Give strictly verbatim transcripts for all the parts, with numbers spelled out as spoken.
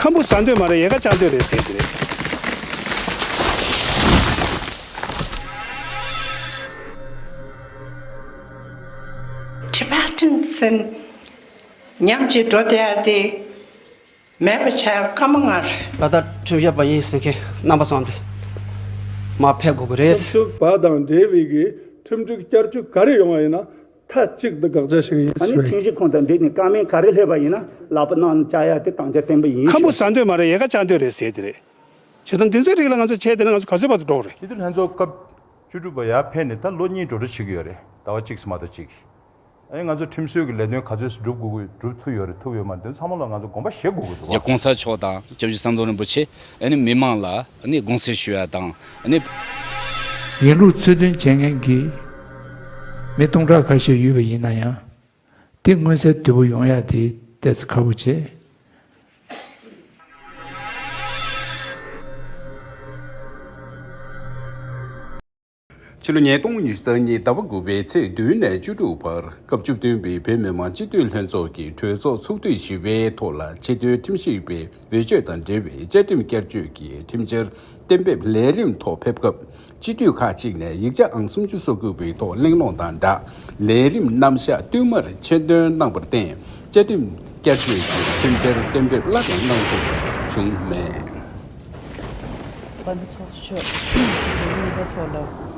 ཁམ་བུ་ཟ་འདོད་མ་རེད། ཡལ་ག་བཅག་འདོད་རེད་ཟེར་གྱི་རེད། ཊི་བེ་ཊན་ཟེར་ཉམས་ཀྱིས་འགྲོ་བསྡད་ཡ་དེ་མེད་པ་བྱ་ཡ་སྐར་མ་ལྔ་རེད། ད་ལྟ་ཁྲིམས་ཞིབ་པ་ཡིན་ཟེར་མཁན་རྣམ་པ་ཚོ་འདི་མར་ཕེབས་དགོས་ཀྱི་རེད། ཁྲིམས་ཞིབ་པ་དང་འབྲེལ་བའི་གི་ཁྲིམས་སྒྲིག་བསྐྱར་བཅོས་ག་རེ་ཡོང་བ་ཡིན་ན། མཐའ་གཅིག་ཏུ་དགག་བྱ་ཞིག་ཡིན་ཨ་ནི་ཞུ། ཁྲིམས་ཞིབ་ཁང་དང་འབྲེལ་ནས་བཀའ་མོལ་ག་རེ་སླེབས་པ་ཡིན་ན་ལག་པ་གནང་བཅའ་ཡ་དེ་དང་བཅའ་བརྟན་པ་ཡིན་ཁམ་བུ་ཞུ། ཟ་འདོད་མ་རེད། ཡལ་ག་བཅག་འདོད་རེད་ཟེར་དེ་རེད། བྱས་ཙང་འདི་ཚོའི་རིགས་ལ་ང་ཚོ་བྱས་དེ་ན་ང་ཚོ་ག་ཚོད་བར་དུ་འགྲོ་གི་རེད། སྤྱི་འཐུས་ལྷན་ཚོགས་སྐབས་བཅུ་དྲུག་པ་ཡར་ཕེབས་ནས་ད་ལོ་གཉིས་འགྲོ་གྲབས་བྱེད་ཀྱི་ཡོད་རེད། ཟླ་བ་གཅིག་ཙམ་མ་གཏོགས་གཅིག་ཨ་ནི་ང་ཚོ་ཁྲིམས་བཟོའི་གི་ལས་དོན་ག་ཚོད་སྒྲུབ་དགོས་ཀྱི་སྒྲུབ་ཐུབ་ཡོད་རེད་ཐུབ་ཡོད་མ་རེད་དེ་ཚང་མ་ལ་ང་ཚོ་དགོངས་པ་བཞེས་དགོས་ཀྱི་འདུག་བ། རྒྱལ་གོང་ས་མཆོག་དང་སྐྱབས་རྗེ་ཟམ་གདོང་རིན་པོ་ཆེ་ཨ་ནི་མི་མང་ལ་ཨ་ནི་དགོངས་སེལ་ཞུ་ཡ་དང་ཨ་ནི། ཡིན་ལུགས་ཚུལ་མཐུན་བྱེད་མཁན་གྱི་མི་སྟོང་ཕྲག་ཁ་ཤས་ཡོད་པ་ཡིན་ན་ཡང་། དེ་མངོན་གསལ་དོད་པོ་ཡོང་ཡ་དེ་ཏོག་ཙམ་ཁག་པོ་བྱེད། ཕྱི་ལོ་ཉིས་སྟོང་ཉི་ཤུ་རྩ་གཉིས་ཟླ་བ་དགུ་པའི་ཚེས་བདུན་ནས་བཅུ་དྲུག་བར་སྐབས་བཅུ་བདུན་པའི་བོད་མི་མང་སྤྱི་འཐུས་ལྷན་ཚོགས་ཀྱི་གྲོས་ཚོགས་ཚོགས་དུས་བཞི་པའི་ཐོག་ལ་ཆེས་མཐོའི་ཁྲིམས་ཞིབ་པའི་འོས་ཆོས་དང་འབྲེལ་བའི་བཅའ་ཁྲིམས་བསྐྱར་བཅོས་ཀྱི་ཁྲིམས་འཆར་གཏན་འབེབས་ལས་རིམ་ཐོག་ཕེབས་སྐབས། སྤྱི་འཐུས་ཁག་ཅིག་ནས་ཡིག་ཆ་ཨང་སུམ་ཅུ་སོ་དགུ་པའི་ཐོག་གླེང་སློང་དང་སྦྲགས་ལས་རིམ་རྣམ་གཞག་བསྟུད་མར་ཆེད་འདོན་གནང་བར་བརྟེན། བཅའ་ཁྲིམས་བསྐྱར་བཅོས་ཀྱི་ཁྲིམས་འཆར་གཏན་འབེབས་སླར་ཡང་གནང་ཐུབ་པ་བྱུང་མེད། དཔལ་ལྡན་ཚོགས་གཙོ་མཆོག་གི་གནས་བབ་ཐོག་ལ་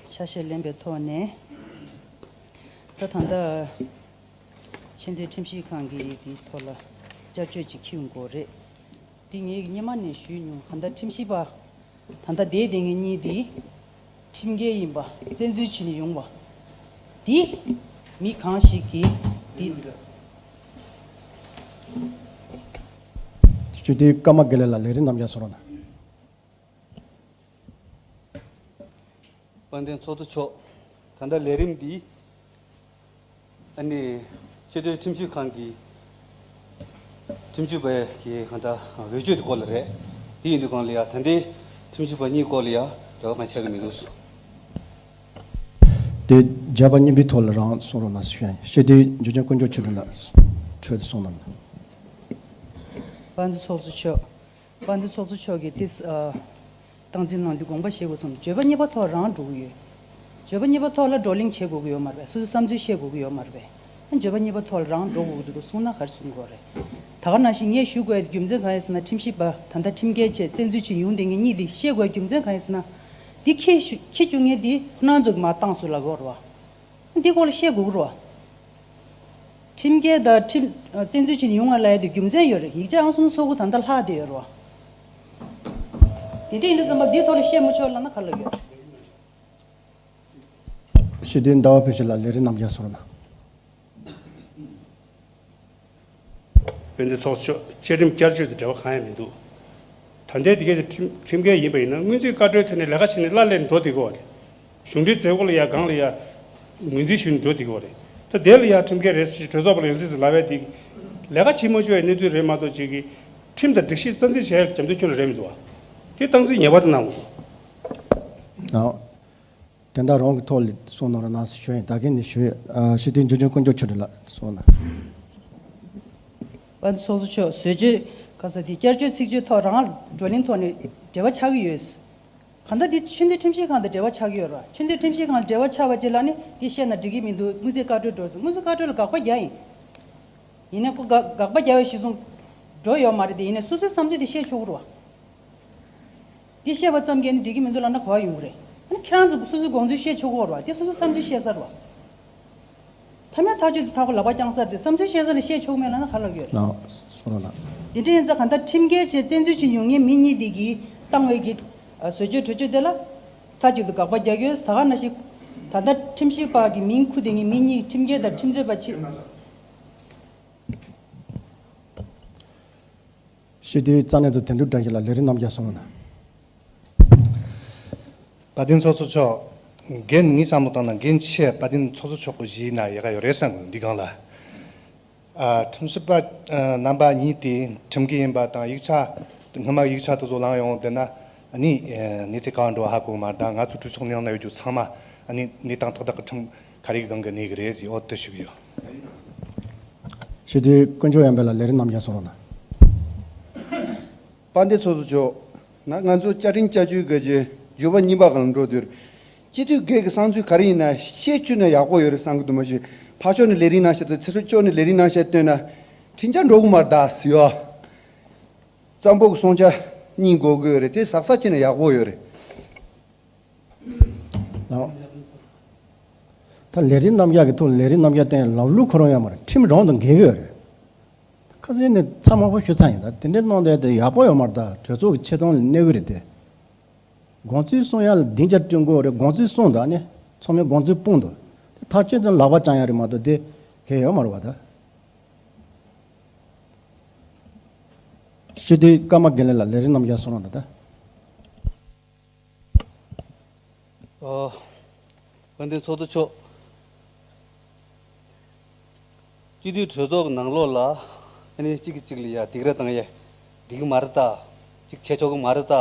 ཆ་ཤས་ལེན་པའི་ཐོག་ནས། ད་ད་ལྟ་ཆེས་མཐོའི་ཁྲིམས་ཞིབ་ཁང་གི་དེའི་ཐོག་ལ་བསྐྱར་བཅོས་ཅིག་འཁྱེར་ཡོང་གི་ཡོད་རེད། དེ་ངས་སྔོན་མ་ནས་ཞུས་མྱོང་། གང་ལྟར་ཁྲིམས་ཞིབ་པ་ད་ལྟ་བསྡད་བསྡད་མཁན་གཉིས་དེ་ཁྲིམས་འགལ་ཡིན་པ་བཙན་འཛུལ་བྱས་ནས་ཡོང་བ་དེ་མི་གང་ཞིག་གིས་དེ། སྤྱི་འཐུས་ཀརྨ་དགེ་ལེགས་ལགས་ལས་རིམ་རྣམས་ཀྱང་གསུང་རོགས་གནང་། དཔལ་ལྡན་ཚོགས་གཙོ་མཆོག་ད་ལྟ་ལས་རིམ་འདི་ཨ་ནི་ཆེས་མཐོའི་ཁྲིམས་ཞིབ་ཁང་གི་ཁྲིམས་ཞིབ་པའི་གི་གང་ལྟར་འོས་ཆོས་དེ་སྐོར་ལ་རེད། དེ་ཡིན་དུས་སྒང་ལ་ཡ་ད་ལྟའི་ཁྲིམས་ཞིབ་པ་གཉིས་སྐོར་ལ་ཡ་འབྲེལ་བ་གང་ཆགས་ཀྱི་མི་འདུག་དེ་བརྒྱ་པ་གཉིས་པའི་ཐོག་ལ་རང་གསུང་རོགས་གནང་ཞུ་ཡ་ཡིན། སྤྱི་འཐུས་འཇུ་ཆེན་དཀོན་མཆོག་ཆོས་སྒྲོན་ལགས་འཕྲོས་ཏེ་གསུང་གནང་། དཔལ་ལྡན་ཚོགས་གཙོ་མཆོག་དཔལ་ལྡན་ཚོགས་གཙོ་མཆོག་གིས་ཏིས་ཨ། སྟངས་འཛིན་གནང་དུས་དགོངས་པ་བཞེས་དགོས་ཙང་བརྗོད་པ་གཉིས་པ་ཐོག་རང་འགྲོ་གི་ཡོད། བརྗོད་པ་གཉིས་པ་ཐོག་ལ་བགྲོ་གླེང་བྱེད་དགོས་ཀྱི་ཡོད་མ་རེད་པས། སོ་སོའི་བསམ་ཚུལ་བཤད་དགོས་ཀྱི་ཡོད་མ་རེད་པས། ཨ་བརྗོད་པ་གཉིས་པ་ཐོག་ལ་རང་འགྲོ་དགོས་ཀྱི་འདུག་གསུངས་ན་ག་རེ་གསུང་དགོས་རེད། ད་ག་ནང་བཞིན་ངས་ཞུ་དགོས་ཡ་དེ་རྒྱུ་མཚན་གང་ཡིན་ཟེར་ན། ཁྲིམས་ཞིབ་པ་ད་ལྟ་ཁྲིམས་འགལ་བྱས་བཙན་འཛུལ་བྱས་ཡོང་བསྡད་མཁན་གཉིས་དེ་བཤད་དགོས་ཡ་རྒྱུ་མཚན་གང་ཡིན་ཟེར་ན། དེ་ཁྱི་ཁྱི་རྒྱུག་མཁན་དེ་ཁོ་རང་ཚོ་གིས་མར་བཏང་སོང་ལབ་ཀྱི་ཡོད་རེད་པ། འདི་སྐོར་ལ་བཤད་དགོས་ཀྱི་རེད་པ། ཁྲིམས་འགལ་དང་ཁྲིམས་བཙན་འཛུལ་བྱས་ནས་ཡོང་བ་ལབ་ཡ་དེ་རྒྱུ་མཚན་ཡོད་རེད། ཡིག་ཆ་ཨང་སུམ་ཅུ་སོ་དགུ་ད་ལྟ་ལྷག་བསྡད་ཡོད་རེད་པ། དེ་འདྲ་ཡིན་དུས་ཙམ་པ་འདིའི་ཐོག་ལ་བཤད་མི་ཆོག་ལབ་ན་ག་ལབ་ཡོད་རེད། སྤྱི་འཐུས་ཟླ་བ་ཕུན་སྐྱིད་ལགས་ལས་རིམ་རྣམས་ཀྱང་གསུང་རོགས་གནང་། དཔལ་ལྡན་ཚོགས་གཙོ་མཆོག་བཅའ་ཁྲིམས་བསྐྱར་བཅོས་དང་འབྲེལ་བ་གང་ཡང་མི་འདུག་ད་ལྟའི་དེ་གའི་ཁྲིམས་ཁྲིམས་འགལ་ཡིན་པ་ཡིན་ན་སྔོན་རྩིས་བཀའ་འཁྲོལ་ཐོན་ནས་ལས་ཀ་བྱས་ནས་སླར་ལེན་འགྲོ་བསྡད་ཀྱི་ཡོད་རེད། གཞུང་འབྲེལ་མཛད་སྒོ་ལ་ཡ་སྒང་ལ་ཡ་ངོས་འཛིན་ཞུས་ནས་འགྲོ་བསྡད་ཀྱི་ཡོད་རེད། ད་དེ་ལ་ཡ་ཁྲིམས་འགལ་རེད་ཟེར་གྲོས་ཚོགས་པ་ལ་ཡང་སྲིད་ཟེར་ལབ་པ་དེ་ལས་ཀ་བྱེད་མ་བཅུག་པའི་གནས་ཚུལ་རེད་མ་གཏོགས་ཅིག་གི་ཁྲིམས་དང་སྒྲིག་གཞི་རྩ་འཛིན་བྱས་རྒྱབ་འདེགས་ཁྱོན་ལ་རེད་མི་འདུག་བ། དེ་སྟངས་འཛིན་ངེས་པར་དུ་གནང་དགོས། ཨོ། དེ་འདྲ་རང་གི་ཐོག་ལ་གསུང་གནང་རོགས་གནང་ཞུ་ཡིན། ད་གིན་ནས་ཞུ་ཡིན། ཨ་སྤྱི་འཐུས་འཇུ་ཆེན་དཀོན་མཆོག་ཆོས་སྒྲོན་ལགས་གསུང་གནང་། དཔལ་ལྡན་ཚོགས་གཙོ་མཆོག་བཟོ་བཅོས་ག་ས་དེ་བསྐྱར་བཅོས་ཚིག་བརྗོད་ཐོག་རང་བགྲོ་གླེང་ཐོག་ནས་འབྲེལ་བ་ཆགས་ཀྱི་ཡོད། གང་ལྟར་དེ་ཆེས་མཐོའི་ཁྲིམས་ཞིབ་ཁང་དང་འབྲེལ་བ་ཆགས་ཀྱི་ཡོད་རེད་བ། ཆེས་མཐོའི་ཁྲིམས་ཞིབ་ཁང་ལ་འབྲེལ་བ་ཆགས་པ་ཅིག་ལ་ནི་དེ་བཤད་ན་འགྲིག་གི་མི་འདུག་སྔོན་རྩིས་བཀའ་འཁྲོལ་འགྲོ་ཟེར། སྔོན་རྩིས་བཀའ་འཁྲོལ་ལ་དགག་པ་རྒྱག་ཡིན། ཡིན་ནའི་ཁོ་དགག་དགག་པ་རྒྱག་པའི་གཞི་བཟུང་འགྲོ་ཡོད་མ་རེད་དེ། ཡིན་ནའི་སོ་སོའི་བསམ་ཚུལ་དེ་བཤད་ཆོག་གི་རེད་བ། འདི་བཤད་པ་ཙམ་གྱིས་ནི་འགྲིག་གི་མི་འདུག་ལབ་ན་ག་པར་ཡོང་གི་རེད། ཨ་ནི་ཁྱེད་རང་ཚོ་སོ་སོའི་དགོངས་ཚུལ་བཤད་ཆོག་གི་ཡོད་རེད་བ། དེ་སོ་སོའི་བསམ་ཚུལ་བཤད་ཚར་བ། མཐའ་མའི་ཐག་གཅོད་དེ་ཐག་པ་ལག་པ་བརྐྱངས་ཚར་དེ་བསམ་ཚུལ་བཤད་ས་ལ་བཤད་ཆོག་མེད་ལབ་ན་ག་ལབ་ཡོད་རེད། ལགས་སོ་ལགས། དེ་འདྲ་ཡིན་ཙང་གང་ལྟར་ཁྲིམས་འགལ་བྱས་བཙན་འཛུལ་བྱས་ཡོང་མཁན་མི་གཉིས་དེ་གིས་བཏང་བའི་གི་བཟོ་བཅོས་གྲོས་ཆོད་དེ་ལ་མཐའ་གཅིག་ཏུ་དགག་པ་རྒྱག་གི་ཡོད། ད་ག་ནང་བཞིན་ད་ལྟ་ཁྲིམས་ཞིབ་པ་གི་མིང་ཁུར་བསྡད་མཁན་མི་གཉིས་ཁྲིམས་འགལ་དང་ཁྲིམས་རྩོད་པ་ཆེད། སྤྱི་འཐུས་རྩ་གནད་དུ་དོན་གྲུབ་བཀྲ་ཤིས་ལགས་ལས་རིམ་རྣམས་ཀྱང་གསུང་རོགས་གནང་། དཔལ་ལྡན་ཚོགས་གཙོ་མཆོག་འགན་ངས་བསམ་བློ་བཏང་ན་འགན་ཆེ་དཔལ་ལྡན་ཚོགས་གཙོ་མཆོག་གི་བཞེས་ན་ཡག་ག་ཡོད་རེད་བསམ་གི་འདུག་འདི་སྒང་ལ། ཨ་ཁྲིམས་ཞིབ་པ་ཨ་རྣམ་པ་གཉིས་དེ་ཁྲིམས་འགལ་ཡིན་པ་དང་ཡིག་ཆ་སྔོན་མ་ཡིག་ཆ་དེ་ཚོ་བླངས་ཡོང་དེ་ན་ཨ་ནི་ཨ་གནས་ཚུལ་གང་འགྲོ་ཧ་གོ་མ་རེད། ད་ང་ཚོ་གྲོས་ཚོགས་ནང་ན་ཡོད་རྒྱུ་ཚང་མ་ཨ་ནི་གནས་སྟངས་ཏག་ཏག་གི་ཁྲིམས་ཁ་རས་སྒང་གི་གནས་གི་རེད་ཟེར་འོ་དེ་ཞུ་གི་ཡོད། སྤྱི་འཐུས་དཀོན་མཆོག་ཡར་འཕེལ་ལགས་ལས་རིམ་རྣམས་ཀྱང་གསུང་རོགས་གནང་། དཔལ་ལྡན་ཚོགས་གཙོ་མཆོག་ན་ང་ཚོ་བཅའ་ཁྲིམས་བསྐྱར་བཅོས་གི་བརྗོད་པ་གཉིས་པ་གང་འགྲོ་དུས། སྤྱི་འཐུས་སྒེར་གྱི་བསམ་ཚུལ་ག་རེ་ཡིན་ན་བཤད་བཅུག་ན་ཡག་པོ་ཡོད་རེད་བསམ་གི་འདུག་མ་གཞི་ཕར་ཕྱོགས་ནས་ལས་རིམ་གནང་བཤད་དང་ཚེ་སྲོག་ཕྱོགས་ནས་ལས་རིམ་གནང་བཤད་བཏོན་ན་ཁྲིམས་འཆར་འགྲོ་གི་མ་རེད་ད་ཟེར་ཡོད། གཙང་པོ་གི་སྲུང་བྱ་གཉིས་དགོས་ཀྱི་ཡོད་རེད། དེ་ཟབ་ས་བྱས་ན་ཡག་པོ་ཡོད་རེད། ལགས། ད་ལས་རིམ་རྣམ་གཞག་གི་ཐོག་ལས་རིམ་རྣམ་གཞག་བཏོན་ལམ་ལུགས་ཁོ་རང་ཡོད་མ་རེད། ཁྲིམས་རང་དང་འགལ་གྱི་ཡོད་རེད། ཁ་སང་ནས་ཚང་མ་ཕར་ཞུ་ཚར་ཡིན། ད་དེ་འདྲའི་གནང་བསྡད་དེ་ཡག་པོ་ཡོད་མ་རེད། ད་གྲོས་ཚོགས་ཀྱི་ཆེ་མཐོང་ལ་གནས་གི་རེད་དེ། དགོངས་ཚུལ་གསུང་ཡ་ལ་སྡིངས་ཆ་བསྐྲུན་དགོས་རེད། དགོངས་ཚུལ་གསུངས་དང་ནི་ཚང་མས་དགོངས་ཚུལ་སྤུངས་འདུག་དེ་ཐག་གཅོད་དང་ལག་པ་བཅང་ཡ་རེད་མ་གཏོགས་དེ་གལ་ཡོད་མ་རེད་བ་ད། སྤྱི་འཐུས་ཀརྨ་དགེ་ལེགས་ལགས་ལས་རིམ་རྣམ་གཞག་གསུང་རོགས་གནང་ད། ཨོ། དཔལ་ལྡན་ཚོགས་གཙོ་མཆོག་སྤྱི་འཐུས་གྲོས་ཚོགས་ཀྱི་ནང་ལོགས་ལ་ཨ་ནི་གཅིག་གིས་གཅིག་ལ་ཡ་སྡིགས་ར་བཏང་ཡས་འགྲིག་གི་མ་རེད་ད། གཅིག་བྱས་ཆོག་གི་མ་རེད་ད།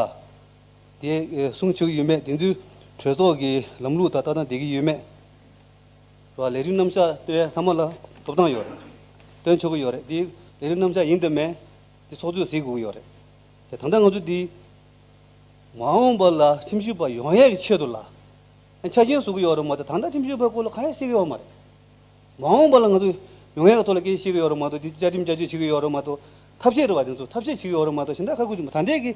དེ་གསུང་ཆོག་གི་ཡོད་མེད་དེ་ཚོའི་གྲོས་ཚོགས་ཀྱི་ལམ་ལུགས་དང་ལྟ་སྟངས་བསྡད་ཀྱི་ཡོད་མེད། རེད་བ། ལས་རིམ་རྣམ་གཞག་སྟོན་ཡས་ཚང་མ་ལ་ཐོབ་ཐང་ཡོད་རེད། སྟོན་ཆོག་གི་ཡོད་རེད། དེ་ལས་རིམ་རྣམ་གཞག་ཡིན་དང་མིན་དེ་ཚོགས་གཙོས་གཟིགས་དགོས་ཀྱི་ཡོད་རེད། དེ་ད་ལྟ་ང་ཚོ་འདི་མ་འོངས་པ་ལ་ཁྲིམས་ཞིབ་པ་ཡོང་ཡས་ཀྱི་ཆེད་དུ་ལ། ཆ་རྐྱེན་བཟོ་གི་ཡོད་རེད་མ་གཏོགས་ད་ལྟ་ཁྲིམས་ཞིབ་པའི་སྐོར་ལ་གང་ཡང་བཤད་ཀྱི་ཡོད་མ་རེད། མ་འོངས་པ་ལ་ང་ཚོ་ཡོང་ཡས་ཀྱི་ཐོག་ལ་སྐད་ཆ་བཤད་ཀྱི་ཡོད་རེད་མ་གཏོགས་འདི་བཅའ་ཁྲིམས་བསྐྱར་བཅོས་བྱེད་ཀྱི་ཡོད་རེད་མ་གཏོགས་ཐབས་ཤེས་རེད་བ། དེ་ཚོ་ཐབས་ཤེས་བྱེད་ཀྱི་ཡོད་རེད་མ་གཏོགས་གཞན་དག་ཁ་ཁུ་ཆུ་མ་ད་ལྟའི་གི་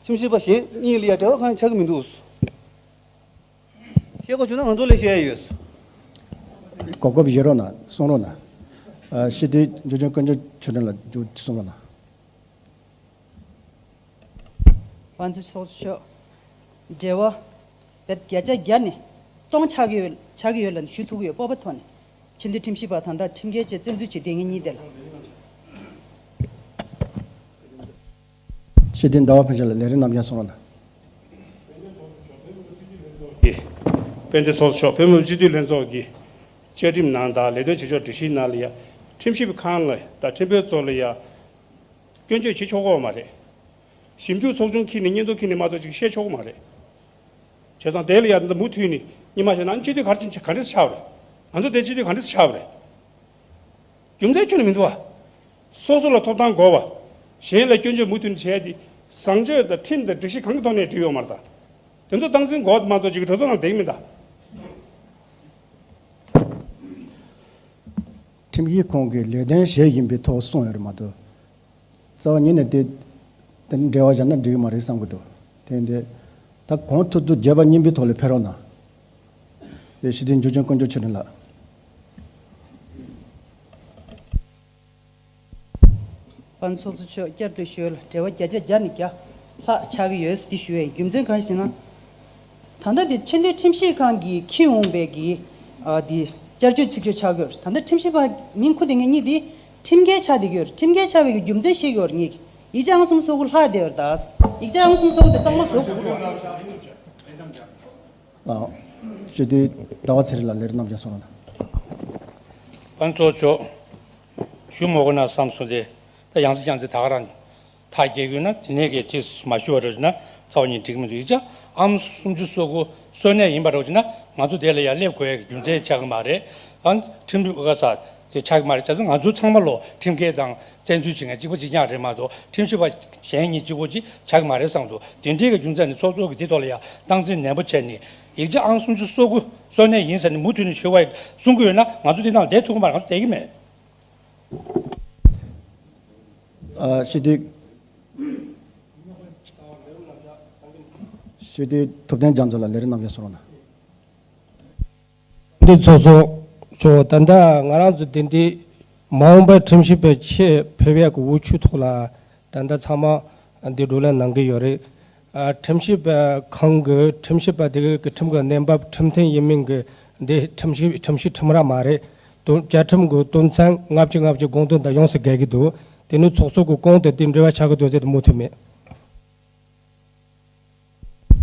ཁྲིམས་ཞིབ་པ་གཞན་གཉིས་ལ་ཡ་འབྲེལ་བ་གང་ཡང་ཆགས་ཀྱི་མི་འདུག་བཤད་དགོས་བྱུང་ན་ང་ཚོ་ལ་བཤད་ཡ་ཡོད། གོ་སྐབས་བཞེས་རོགས་གནང་། གསུང་རོགས་གནང་། ཨ། སྤྱི་འཐུས་འཇུ་ཆེན་དཀོན་མཆོག་ཆོས་སྒྲོན་ལགས་མཇུག་གསུང་རོགས་གནང་། དབང་འདུས་ཚོགས་གཙོ་མཆོག་འབྲེལ་བ་བརྒྱ་ཆ་བརྒྱ་ནས་སྟོང་ཆགས་ཀྱི་ཡོད་ཆགས་ཀྱི་ཡོད་ལ་ཞུ་ཐུབ་ཀྱི་ཡོད། སྤོབས་པ་ཐོག་ནས་ཕྱི་འཐུས་ཁྲིམས་ཞིབ་པ་ད་ལྟ་ཁྲིམས་འགལ་བྱས་བཙན་འཛུལ་བྱས་བསྡད་མཁན་གཉིས་དེ་ལ། སྤྱི་འཐུས་ཟླ་བ་ཕུན་ཚོགས་ལགས་ལས་རིམ་རྣམ་གཞག་གསུང་རོགས་གནང་། དཔལ་ལྡན་ཚོགས་གཙོ་མཆོག་དཔོན་འབོར་སྤྱི་འཐུས་ལྷན་ཚོགས་ཀྱི་བཅའ་ཁྲིམས་ནང་དང་ལས་དོན་བྱེད་ཕྱོགས་སྒྲིག་གཞིའི་ནང་ལ་ཡ་ཁྲིམས་ཞིབ་ཁང་ལ་དང་ཁྲིམས་དཔོན་ཚོ་ལ་ཡ་སྐྱོན་བརྗོད་བྱེད་ཆོག་གི་ཡོད་མ་རེད། ཞིབ་འཇུག་ཚོགས་ཆུང་འཁྱེར་ནས་སྙན་ཐོ་འཁྱེར་ནས་མ་གཏོགས་ཅིག་བཤད་ཆོག་གི་མ་རེད། བྱས་ཙང་དེ་ལ་ཡ་མུ་མཐུད་ནས་སྔོན་མ་བཤད་ན་སྤྱི་འཐུས་ག་རེ་ག་འདྲས་ཆགས་པ་རེད། ང་ཚོ་དེ་སྤྱི་འཐུས་ག་འདྲས་ཆགས་པ་རེད། རྒྱུ་མཚན་ཁྱོན་ནས་མི་འདུག་བ། སོ་སོ་ལ་ཐོབ་ཐང་དགོས་པ། གཞན་ལ་སྐྱོན་བརྗོད་མུ་མཐུད་ནས་བྱས་ཏེ་བཟང་སྤྱོད་དང་ཁྲིམས་དང་སྒྲིག་གཞི་གང་གི་ཐོག་ནས་འགྲིག་ཡོད་མ་རེད་ད། དེ་ཚོ་སྟངས་འཛིན་དགོས་མ་གཏོགས་ཅིག་གྲོས་ཚོགས་ནང་བསྡད་ཀྱི་མིན་ད། ཁྲིམས་ཞིབ་ཁང་གི་ལས་དོན་བྱེད་བཞིན་པའི་ཐོག་གསུངས་ཡོད་རེད་མ་གཏོགས། རྩ་བ་ཉིད་ནས་དེ་དེ་འབྲེལ་བ་བཞག་ན་འགྲིག་གི་མ་རེད་བསམ་གྱི་འདུག་དེ་འདི་ད་གང་ཐུབ་ཐུབ་བརྗོད་པ་སྙོམས་པའི་ཐོག་ལ་ཕེབས་རོགས་གནང་། དེ་སྤྱི་འཐུས་འཇུ་ཆེན་དཀོན་མཆོག་ཆོས་སྒྲོན་ལགས། དཔལ་ཚོགས་གཙོ་མཆོག་བསྐྱར་དུ་ཞུ་ཡ་ལ་འབྲེལ་བ་བརྒྱ་ཆ་བརྒྱ་ནས་བརྒྱ་ལྷག་ཆགས་ཀྱི་ཡོད་འདི་ཞུ་ཡ་ཡིན། རྒྱུ་མཚན་གང་ཞེ་ན། ད་ལྟ་འདི་ཕྱི་འཐུས་ཁྲིམས་ཞིབ་ཁང་གིས་འཁྱེར་འོང་བའི་གི་ཨ་འདི་བསྐྱར་བཅོས་ཚིག་བརྗོད་ཆགས་ཀྱི་ཡོད་རེད། ད་ལྟ་ཁྲིམས་ཞིབ་པ་མིང་འཁུར་བསྡད་མཁན་གཉིས་འདི་ཁྲིམས་འགལ་ཆགས་བསྡད་ཀྱི་ཡོད་རེད། ཁྲིམས་འགལ་ཆགས་པའི་གི་རྒྱུ་མཚན་ཤེས་ཀྱི་ཡོད་རེད། ངེད་ཀྱིས་ཡིག་ཆ་ཨང་གསུམ་སོ་དགུ་ལྷག་བསྡད་ཡོད་རེད། ད་ཡིག་ཆ་ཨང་གསུམ་སོ་དགུ་དེ་གཙང་མ་བཟོ་དགོས་ཀྱི་རེད། ཨ། སྤྱི་འཐུས་ཟླ་བ་ཚེ་རིང་ལགས་ལས་རིམ་རྣམ་གཞག་གསུང་རོགས་གནང་། དཔལ་ཚོགས་མཆོག་ཞུ་མ་དགོས་ན་བསམ་སོང་སྟེ། ད་ཡང་སེ་ཡང་སེ་ད་ག་རང་ཐག་བཅད་དགོས་ན་དེ་ནས་གལ་ཏེ་མ་ཞུ་བ་རེད་ན་རྩ་བ་ཉིད་འགྲིག་མི་འདུག་ཡིག་ཆ་ཨང་སུམ་ཅུ་སོ་དགུ་སོ་གནས་ཡིན་པ་རེད་ན་ང་ཚོ་དེ་ལ་ཡང་སླེབས་དགོས་ཡ་གི་རྒྱུ་མཚན་ཆགས་ཀྱི་མ་རེད། ཨང་ཁྲིམས་ལུགས་ཨ་ས་དེ་ཆགས་ཀྱི་མ་རེད། བྱས་ཙང་ང་ཚོ་ཚང་མ་ལོ་ཁྲིམས་འགལ་དང་བཙན་འཛུལ་བྱེད་མཁན་གཅིག་པ་གཅིག་རྐྱང་རེད་མ་གཏོགས་ཁྲིམས་ཞིབ་པ་གཞན་གཉིས་གཅིག་པོ་གཅིག་ཆགས་ཀྱི་མ་རེད་བསམ་འདུག་དེ་འདྲའི་གི་རྒྱུ་མཚན་ནི་ཚོགས་གཙོ་གི་དེ་ཐོག་ལ་ཡང་སྟངས་འཛིན་ནན་པོ་བྱས་ནས་ཡིག་ཆ་ཨང་སུམ་ཅུ་སོ་དགུ་སོ་གནས་ཡིན་ཟེར་ནས་མུ་མཐུད་ནས་ཞུ་བ་གསུང་གི་ཡོད་ན་ང་ཚོ་འདི་ནང་བསྡད་ཐུབ་ཀྱི་མ་རེད། ང་ཚོ་བསྡད་ཀྱི་མེད། ཨ། སྤྱི་འཐུས། སྤྱི་འཐུས་ཐུབ་བསྟན་རྒྱ་མཚོ་ལགས་ལས་རིམ་རྣམ་གཞག་གསུང་རོགས་གནང་། འདི་ཚོགས་གཙོ་མཆོག་ད་ལྟ་ང་རང་ཚོ་འདི་འདི་མ་འོངས་པའི་ཁྲིམས་ཞིབ་པའི་ཆེད་ཕེབས་ཡག་གི་འོས་ཆོས་ཐོག་ལ་ད་ལྟ་ཚང་མ་འདི་བགྲོ་གླེང་གནང་གི་ཡོད་རེད། ཨ། ཁྲིམས་ཞིབ་པ་ཁང་གི་ཁྲིམས་ཞིབ་པ་དེ་གི་ཁྲིམས་ཀྱི་གནས་བབ་ཁྲིམས་མཐུན་ཡིན་མིན་གྱི་འདི་ཁྲིམས་ཞིབ་ཁྲིམས་ཞིབ་ཁྲིམས་ར་མ་རེད། དོན་བཅའ་ཁྲིམས་ཀྱི་དོན་ཚན་ལྔ་བཅུ་ང་བཅུ་དགོངས་དོན་དང་ཡོངས་སུ་འགལ་གྱི་འདུག་དེ་ནི་ཚོགས་གཙོ་གི་སྐོང་དེ་དེ་འབྲེལ་བ་ཆགས་ཀྱི་འདུག་ཟེར་ཏེ་མུ་མཐུད་མེད།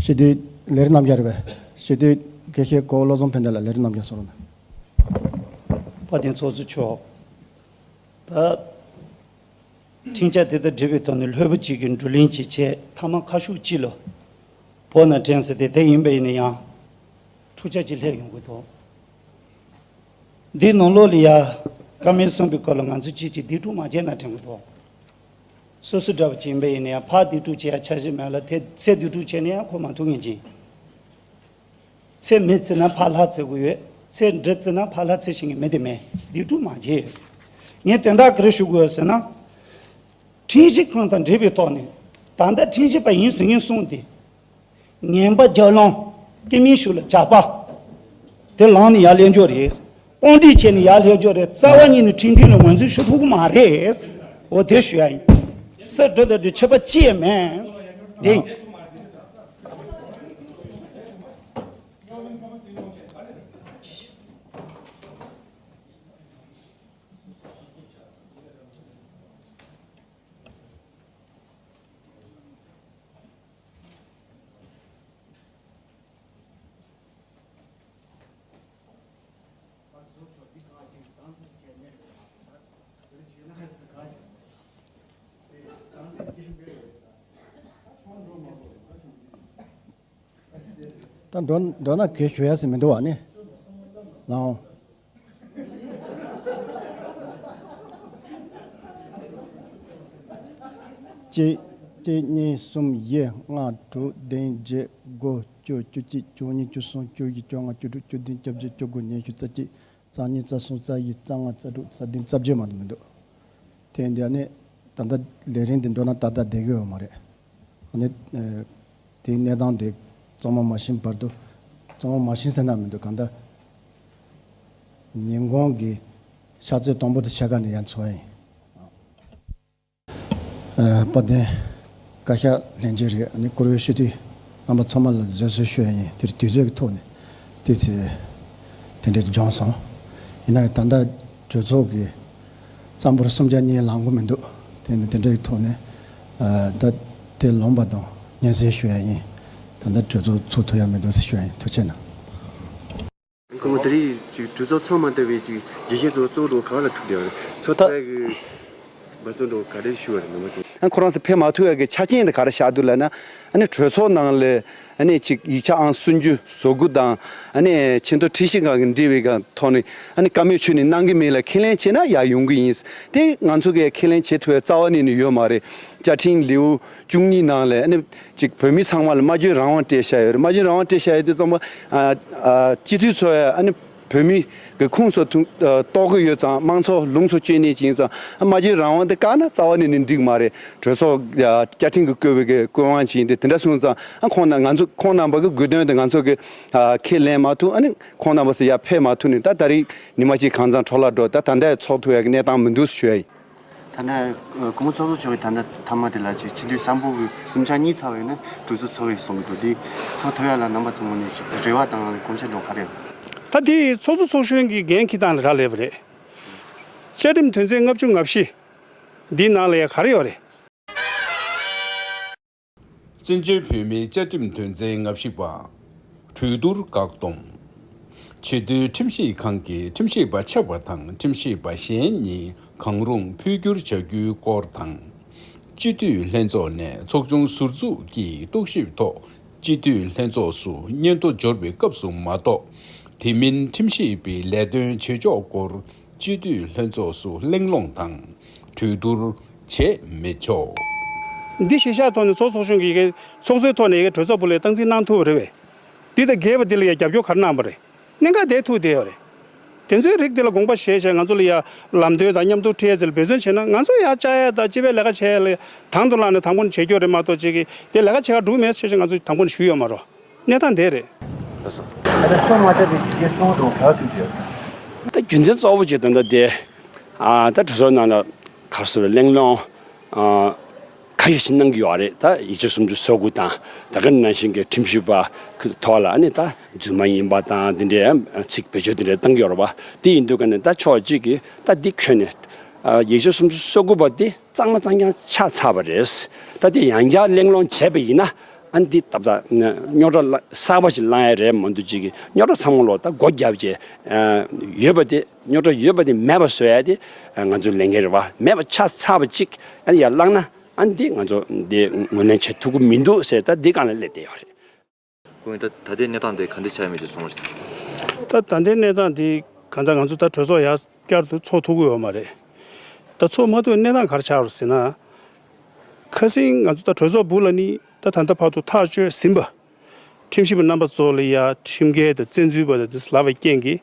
སྤྱི་འཐུས་ལས་རིམ་རྣམ་གཞག་རེད་པས། སྤྱི་འཐུས་དགེ་བཤེས་གོ་བོ་བློ་བཟང་ཕན་བདེ་ལགས་ལས་རིམ་རྣམ་གཞག་གསུང་རོགས་གནང་། དཔལ་ལྡན་ཚོགས་གཙོ་མཆོག་ད་ཁྲིམས་འཆར་དེ་དང་འབྲེལ་བའི་ཐོག་ནས་ལྷོད་པོ་གཅིག་གིས་བགྲོ་གླེང་ཅིག་བྱས། མཐའ་མ་ཁ་ཤུགས་གཅིག་ལ་བོད་ནང་དྲན་ཟེར་ཏེ་དེ་ཡིན་པ་ཡིན་ན་ཡང་འཁྲུག་ཆ་གཅིག་སླེབས་ཡོང་གི་འདུག་འདིའི་ནང་ལོགས་ལ་ཡ་བཀའ་མོལ་གསུངས་པའི་སྐོར་ལ་ང་ཚོ་གཅིག་གཅིག་སྡིགས་སྒྲུབ་མ་བྱས་ན་དྲན་གི་འདུག་སོ་སོ་འདྲ་པོ་ཅིག་ཡིན་པ་ཡིན་ན་ཡང་ཕར་སྡིག་སྒྲུབ་བྱེད་ཡ་འཆར་གཞི་མེད་ལ། དེ་ཚེ་སྡིག་སྒྲུབ་བྱས་ན་ཡང་ཁོ་མ་ཐུག་མཁན་ཅིག་ཡིན། ཚེ་མི་བརྩི་ན་ཕར་ལྷ་བརྩི་དགོས་ཡོད། ཚེ་འདྲེ་བརྩི་ན་ཕར་ལྷ་བརྩི་ཤེས་མཁན་མི་དེ་མེད། སྡིག་སྒྲུབ་མ་བྱེད་ཡོད། ངས་དོན་དག་ག་རེ་ཞུ་དགོས་ཡོད་ཟེར་ན། ཁྲིམས་ཞིབ་ཁང་དང་འབྲེལ་བའི་ཐོག་ནས་ད་ལྟ་ཁྲིམས་ཞིབ་པ་ཡིན་ཟེར་མཁན་གསུམ་དེ། ངན་པ་རྒྱབ་ལོང་། སྐྱེ་དམན་ཤུགས་ལ་ཇག་པ། དེ་ལངས་ནས་ཡར་སླེབས་རྒྱུ་རེད། དཔུང་སྒྲིག་བྱས་ནས་ཡར་སླེབས་རྒྱུ་རེད། རྩ་བ་ཉིད་ནས་ཁྲིམས་མཐུན་ལ་ངོས་འཛིན་ཞུ་ཐུབ་ཀྱི་མ་རེད། འོ་དེ་ཞུ་ཡ་ཡིན། སྲིད་འགྲོ་དང་འགྲོ་ཆོད་པ་ཅི་ཡང་མེད། དེ་ཡིན། ད་འགྲོ་འགྲོ་ན་གལ་ཞུ་ཡ་ཟིག་མི་འདུག་བ་ནི། ལའོ། གཅིག་གཅིག་གཉིས། གསུམ། བཞི། ལྔ། དྲུག་བདུན། བརྒྱད། དགུ། བཅུ། བཅུ་གཅིག། བཅུ་གཉིས། བཅུ་གསུམ། བཅུ་བཞི། བཅོ་ལྔ། བཅུ་དྲུག་བཅུ་བདུན། བཅོ་བརྒྱད། བཅོ་དགུ། ཉི་ཤུ། རྩ་གཅིག་རྩ་གཉིས། རྩ་གསུམ། རྩ་བཞི། རྩ་ལྔ། རྩ་དྲུག་རྩ་བདུན། རྩ་བརྒྱད་མ་གཏོགས་མི་འདུག་དེ་འདི་ནི་ད་ལྟ་ལས་རིམ་འདི་འགྲོ་ན་ཏག་ཏག་བསྡད་ཀྱི་ཡོད་མ་རེད། ཨ་ནི། ཨ། དེའི་གནས་སྟངས་དེ་གཙང་མ་མ་ཤེས་བར་དུ། གཙང་མ་མ་ཤེས་ཟེར་ན་མི་འདུག་གང་ལྟར་ཉིན་གུང་གི་ཕྱག་ཚོད་དང་པོ་དེ་ཕྱེད་ཀ་ནས་ཡར་འཚོགས་ཡིན། ཨ། དཔལ་ལྡན་བཀའ་ཤག་ལྷན་རྒྱས་རེད། ཨ་ནི་བཀུར་འོས་སྤྱི་འཐུས་རྣམ་པ་ཚང་མ་ལ་བཟོད་གསོལ་ཞུ་ཡ་ཡིན། དེར་དུས་ཚོད་ཀྱི་ཐོག་ནས་དེ་ཚེ་དེ་འདྲས་སྦྱངས་སོང་། ཡིན་ན་ཡང་ད་ལྟ་གྲོས་ཚོགས་ཀྱི་གཙང་པོར་སུམ་བརྒྱ་གཉིས་ལངས་གི་མི་འདུག་དེ་ནི་དེ་འདྲའི་ཐོག་ནས། ཨ། ད་དེ་ལངས་པ་དང་སྙན་སེང་ཞུ་ཡ་ཡིན། ད་ལྟ་གྲོས་ཚོགས་ཚོགས་ཐུབ་ཡ་མི་འདུག་ཟེར་ཞུ་ཡ་ཡིན། ཐུགས་རྗེ་གནང་། སྐུ་ངོ། དེ་རིང་ཅིག་གྲོས་ཚོགས་ཚོགས་མ་ཐུབ་པའི་ཅིག་རྒྱུ་རྐྱེན་ཚོ་གཙོ་བོ་ག་ལ་ཐུག་བསྡད་ཡོད་རེད། ཚོགས་ཐུབ་ཡ་གི་འབད་བརྩོན་འདྲ་བོ་ག་རེ་ཞུ་བ་རེད། ནང་མ་ཚོ། ཨ། ཁོ་རང་ཚོ་ཕེབས་མ་ཐུབ་ཡ་གི་ཆ་རྐྱེན་དེ་ག་རེ་བཞག་འདུག་ལབ་ན། ཨ་ནི་གྲོས་ཚོགས་ནང་ལ་ཨ་ནི་ཅིག་ཡིག་ཆ་ཨང་སུམ་ཅུ་སོ་དགུ་དང་། ཨ་ནི་ཆེས་མཐོ་ཁྲིམས་ཞིབ་ཁང་གི་འབྲེལ་བའི་སྒང་ཐོག་ནས་ཨ་ནི་བཀའ་མོལ་ཁྱོན་ནས་གནང་གི་མེད་ལ། ཁས་ལེན་བྱས་ན་ཡར་ཡོང་གི་ཡིན། དེ་ང་ཚོ་གིས་ཁས་ལེན་བྱེད་ཐུབ་ཡ་རྩ་བ་ཉིད་ནས་ཡོད་མ་རེད། བཅའ་ཁྲིམས་ལེའུ་བཅུ་གཉིས་ནང་ལ་ཨ་ནི་ཅིག་བོད་མི་ཚང་མ་ལ་སྨྲ་བརྗོད་རང་དབང་སྤྲད་བཞག་ཡོད་རེད། སྨྲ་བརྗོད་རང་དབང་སྤྲད་བཞག་ཡོད་དུས་ཙམ་པ། ཨ། ཨ། སྤྱི་འཐུས་ཚོ་ཡ་ཨ་ནི་བོད་མི་གི་ཁོངས་སུ་ཐུག་ཨ། གཏོགས་ཀྱི་ཡོད་ཙང་། དམངས་གཙོ་ལོངས་སུ་སྤྱོད་མཁན་ཅིག་ཡིན་ཙང་། ཨ། སྨྲ་བརྗོད་རང་དབང་དེ་བཀག་ན་རྩ་བ་ནས་ནི་འགྲིག་མ་རེད། གྲོས་ཚོགས་ཡ་བཅའ་ཁྲིམས་ཀྱིས་བཀོད་པའི་གི་བཀོད་དབང་ཅིག་ཡིན་ཏེ། དེ་འདྲ་སོང་ཙང་། ཨ། ཁོང་རྣམ། ང་ཚོ་ཁོང་རྣམ་པ་གི་དགོས་འདུན་དེ་ང་ཚོ་གིས། ཨ། ཁས་ལེན་མ་ཐུབ། ཨ་ནི་ཁོང་རྣམ་པ་ཚོ་ཡར་ཕེབས་མ་ཐུབ་ནས། ད་ད་རེས་ཉི་མ་གཅིག་གང་ཙམ་འཕྲོ་བརླག་འགྲོ། ད་ད་ལྟ་ཚོགས་ཐུབ་ཡ་གི་གནས་སྟངས་མི་འདུག་ཟེར་ཞུ་ཡ་ཡིན། ད་ལྟ་སྐུ་ངོ་ཚོགས་གཙོ་མཆོག་གིས་ད་ལྟ་མཐའ་མ་དེ་ལ་ཅིག་སྤྱི་འཐུས་སམ་བྷོ་ཊ་གི་སུམ་ཆ་གཉིས་ཚར་བ་ཡིན་ན་གྲོས་ཚོགས་ཚོགས་ཡོད་གསུང་གི་འདུག་དེ་ཚོགས་ཐུབ་ཡ་ལ་རྣམ་པ་ཚོའི་ངོས་ནས་ཅིག་རེ་བ་དང་དགོངས་འཆར་འདྲ་བོ་ག་རེ་ཡོད། ད་དེ་ཚོགས་གཙོ་ཚོགས་གཞོན་གྱི་འགན་འཁྱེར་སྟངས་ལ་རག་ལས་པ་རེད། བཅའ་ཁྲིམས་དོན་ཚན་ལྔ་བཅུ་ང་བཞི་འདིའི་ནང་ལ་ཡ་ག་རེ་ཡོད་རེད། བཙན་བྱོལ་བོད་མིའི་བཅའ་ཁྲིམས་དོན་ཚན་ལྔ་བཞི་པ། གྲོས་བསྡུར་བཀག་སྡོམ། ཆེས་མཐོའི་ཁྲིམས་ཞིབ་ཁང་གིས་ཁྲིམས་ཞིབ་པ་ཆེ་བ་དང་ཁྲིམས་ཞིབ་པ་གཞན་གཉིས་གང་རུང་འཕོ་འགྱུར་བྱ་རྒྱུའི་སྐོར་དང་། སྤྱི་འཐུས་ལྷན་ཚོགས་ནས་ཚོགས་ཆུང་ཟུར་འཛུགས་ཀྱི་རྟོག་ཞིབ་ཐོག་སྤྱི་འཐུས་ལྷན་ཚོགས་སུ་སྙན་ཐོ་འབྱོར་བའི་སྐབས་སུ་མ་གཏོགས། དེ་མིན་ཁྲིམས་ཞིབ་པའི་ལས་དོན་བྱེད་ཕྱོགས་སྐོར་སྤྱི་འཐུས་ལྷན་ཚོགས་སུ་གླེང་སློང་དང་གྲོས་བསྡུར་བྱེད་མི་ཆོག་འདི་གཞིར་བཞག་ཐོག་ནས་ཚོགས་ཚོགས་གཞོན་གྱི་ཡི་གེ་ཚོགས་གཙོའི་ཐོག་ནས་ཡི་གེ་གྲོས་ཚོགས་སྤུ་ལས་སྟངས་འཛིན་གནང་ཐུབ་པ་རེད་པས། འདི་དང་འགལ་བ་འདི་ལ་ཡང་རྒྱབ་སྐྱོར་ག་རེ་གནང་བ་རེད། གནད་འགག་དེ་ཐུག་བསྡད་ཡོད་རེད། དེ་ཚོའི་རིགས་དེ་ལ་དགོངས་པ་བཞེས་བྱས་ང་ཚོ་ལ་ཡང་ལམ་སྟོན་དང་མཉམ་དུ་འཕྲད་ཚེ་ལ་འབད་བརྩོན་བྱས་ན། ང་ཚོ་ཡང་བཅའ་ཡ་དང་སྤྱི་པའི་ལས་ཀ་བྱས་ལ་དང་དུ་བླངས་ནས་དང་པོ་ནས་བྱེད་རྒྱུ་རེད་མ་གཏོགས། ཅིག་གིས་དེ་ལས་ཀ་བྱེད་ག་འགྲོ་མེད་ཟེར་བྱས་ང་ཚོ་དང་པོ་ནས་ཞུས་ཡོད་མ་རེད། གནས་སྟངས་དེ་རེད། ད་ལྟ་ཚོགས་མ་ཐུབ་པའི་རྒྱུ་རྐྱེན་གཙོ་བོ་དེ་ག་པར་ཐུག་ཡོད། ད་རྒྱུ་མཚན་གཙོ་བོ་གཅིག་ད་ལྟ་དེ། ཨ། ད་གྲོས་ཚོགས་ནང་ལ་ག་རེ་ཟེར། གླེང་སློང་། ཨ། ཁ་ཤས་ཤིག་གནང་གི་ཡོད་རེད། ད་ཡིག་ཆ་སུམ་ཅུ་སོ་དགུ་དང་། ད་ག་ནང་བཞིན་གྱི་ཁྲིམས་ཞིབ་པ་གི་ཐོག་ལ་ཨ་ནི་ད་རྫུན་མ་ཡིན་པ་དང་དེ་འདྲའི་ཚིག་བེད་སྤྱོད་དེ་འདྲ་བཏང་གི་ཡོད་རེད་པ། དེ་ཡིན་དུས་ཀ་ནས་ད་ཕྱོགས་གཅིག་གིས་ད་འདི་ཁྱོན་ནས། ཨ། ཡིག་ཆ་སུམ་ཅུ་སོ་དགུ་པ་འདི་གཙང་མ་གཙང་རྐྱང་ཆགས་ཚར་བ་རེད། ད་དེ་ཡང་བསྐྱར་གླེང་སློང་བྱས་པ་ཡིན་ན། ཨ་ནི་འདི་ཏག་ཏག་རྙོག་དྲ་གསར་པ་ཞིག་བསླང་ཡ་རེད་མ་གཏོགས། ཅིག་གི་རྙོག་དྲ་ཚང་མ་ལོག་ད་སྒོ་བརྒྱབ་བྱས། ཨ། ཡོད་པ་དེ། རྙོག་དྲ་ཡོད་པ་དེ་མེད་པ་བཟོ་ཡ་དེ། ཨ། ང་ཚོའི་ལས་འགན་རེད་པ། མེད་པ་ཆགས་ཚར་བ་ཅིག་ཨ་ནི་ཡར་བསླངས་ན། ཨ་ནི་འདི་ང་ཚོ་འདི་ངོས་ལེན་བྱེད་ཐུབ་ཀྱི་མི་འདུག་ཟེར། ད་འདི་སྒང་ལ་སླེབས་བསྡད་ཡོད་རེད། ཁོང་ད་ད་ལྟའི་གནས་སྟངས་དེ་ག་འདྲ་ཆགས་ཡོད་མེད་ཅིག་གསུངས་རོགས་ཞུ། ད་ད་ལྟའི་གནས་སྟངས་དེ་གང་ལྟར་ང་ཚོ་ད་གྲོས་ཚོགས་ཡར་བསྐྱར་དུ་ཚོགས་ཐུབ་ཀྱི་ཡོད་མ་རེད། ད་ཚོགས་མ་ཐུབ་པའི་གནས་སྟངས་ག་རེ་ཆགས་རེད་ཟེར་ན། ཁ་སང་ང་ཚོ་ད་གྲོས་ཚོགས་སྦུག་ལ་ནི་ད་ད་ལྟ་བར་དུ་ཐག་གཅོད་ཟིན་པ། ཁྲིམས་ཞིབ་པ་རྣམ་པ་ཚོ་ལ་ཡ་ཁྲིམས་འགལ་དང་བཙན་འཛུལ་བ་དང་དེ་ལབ་པའི་རྐྱེན་གྱིས་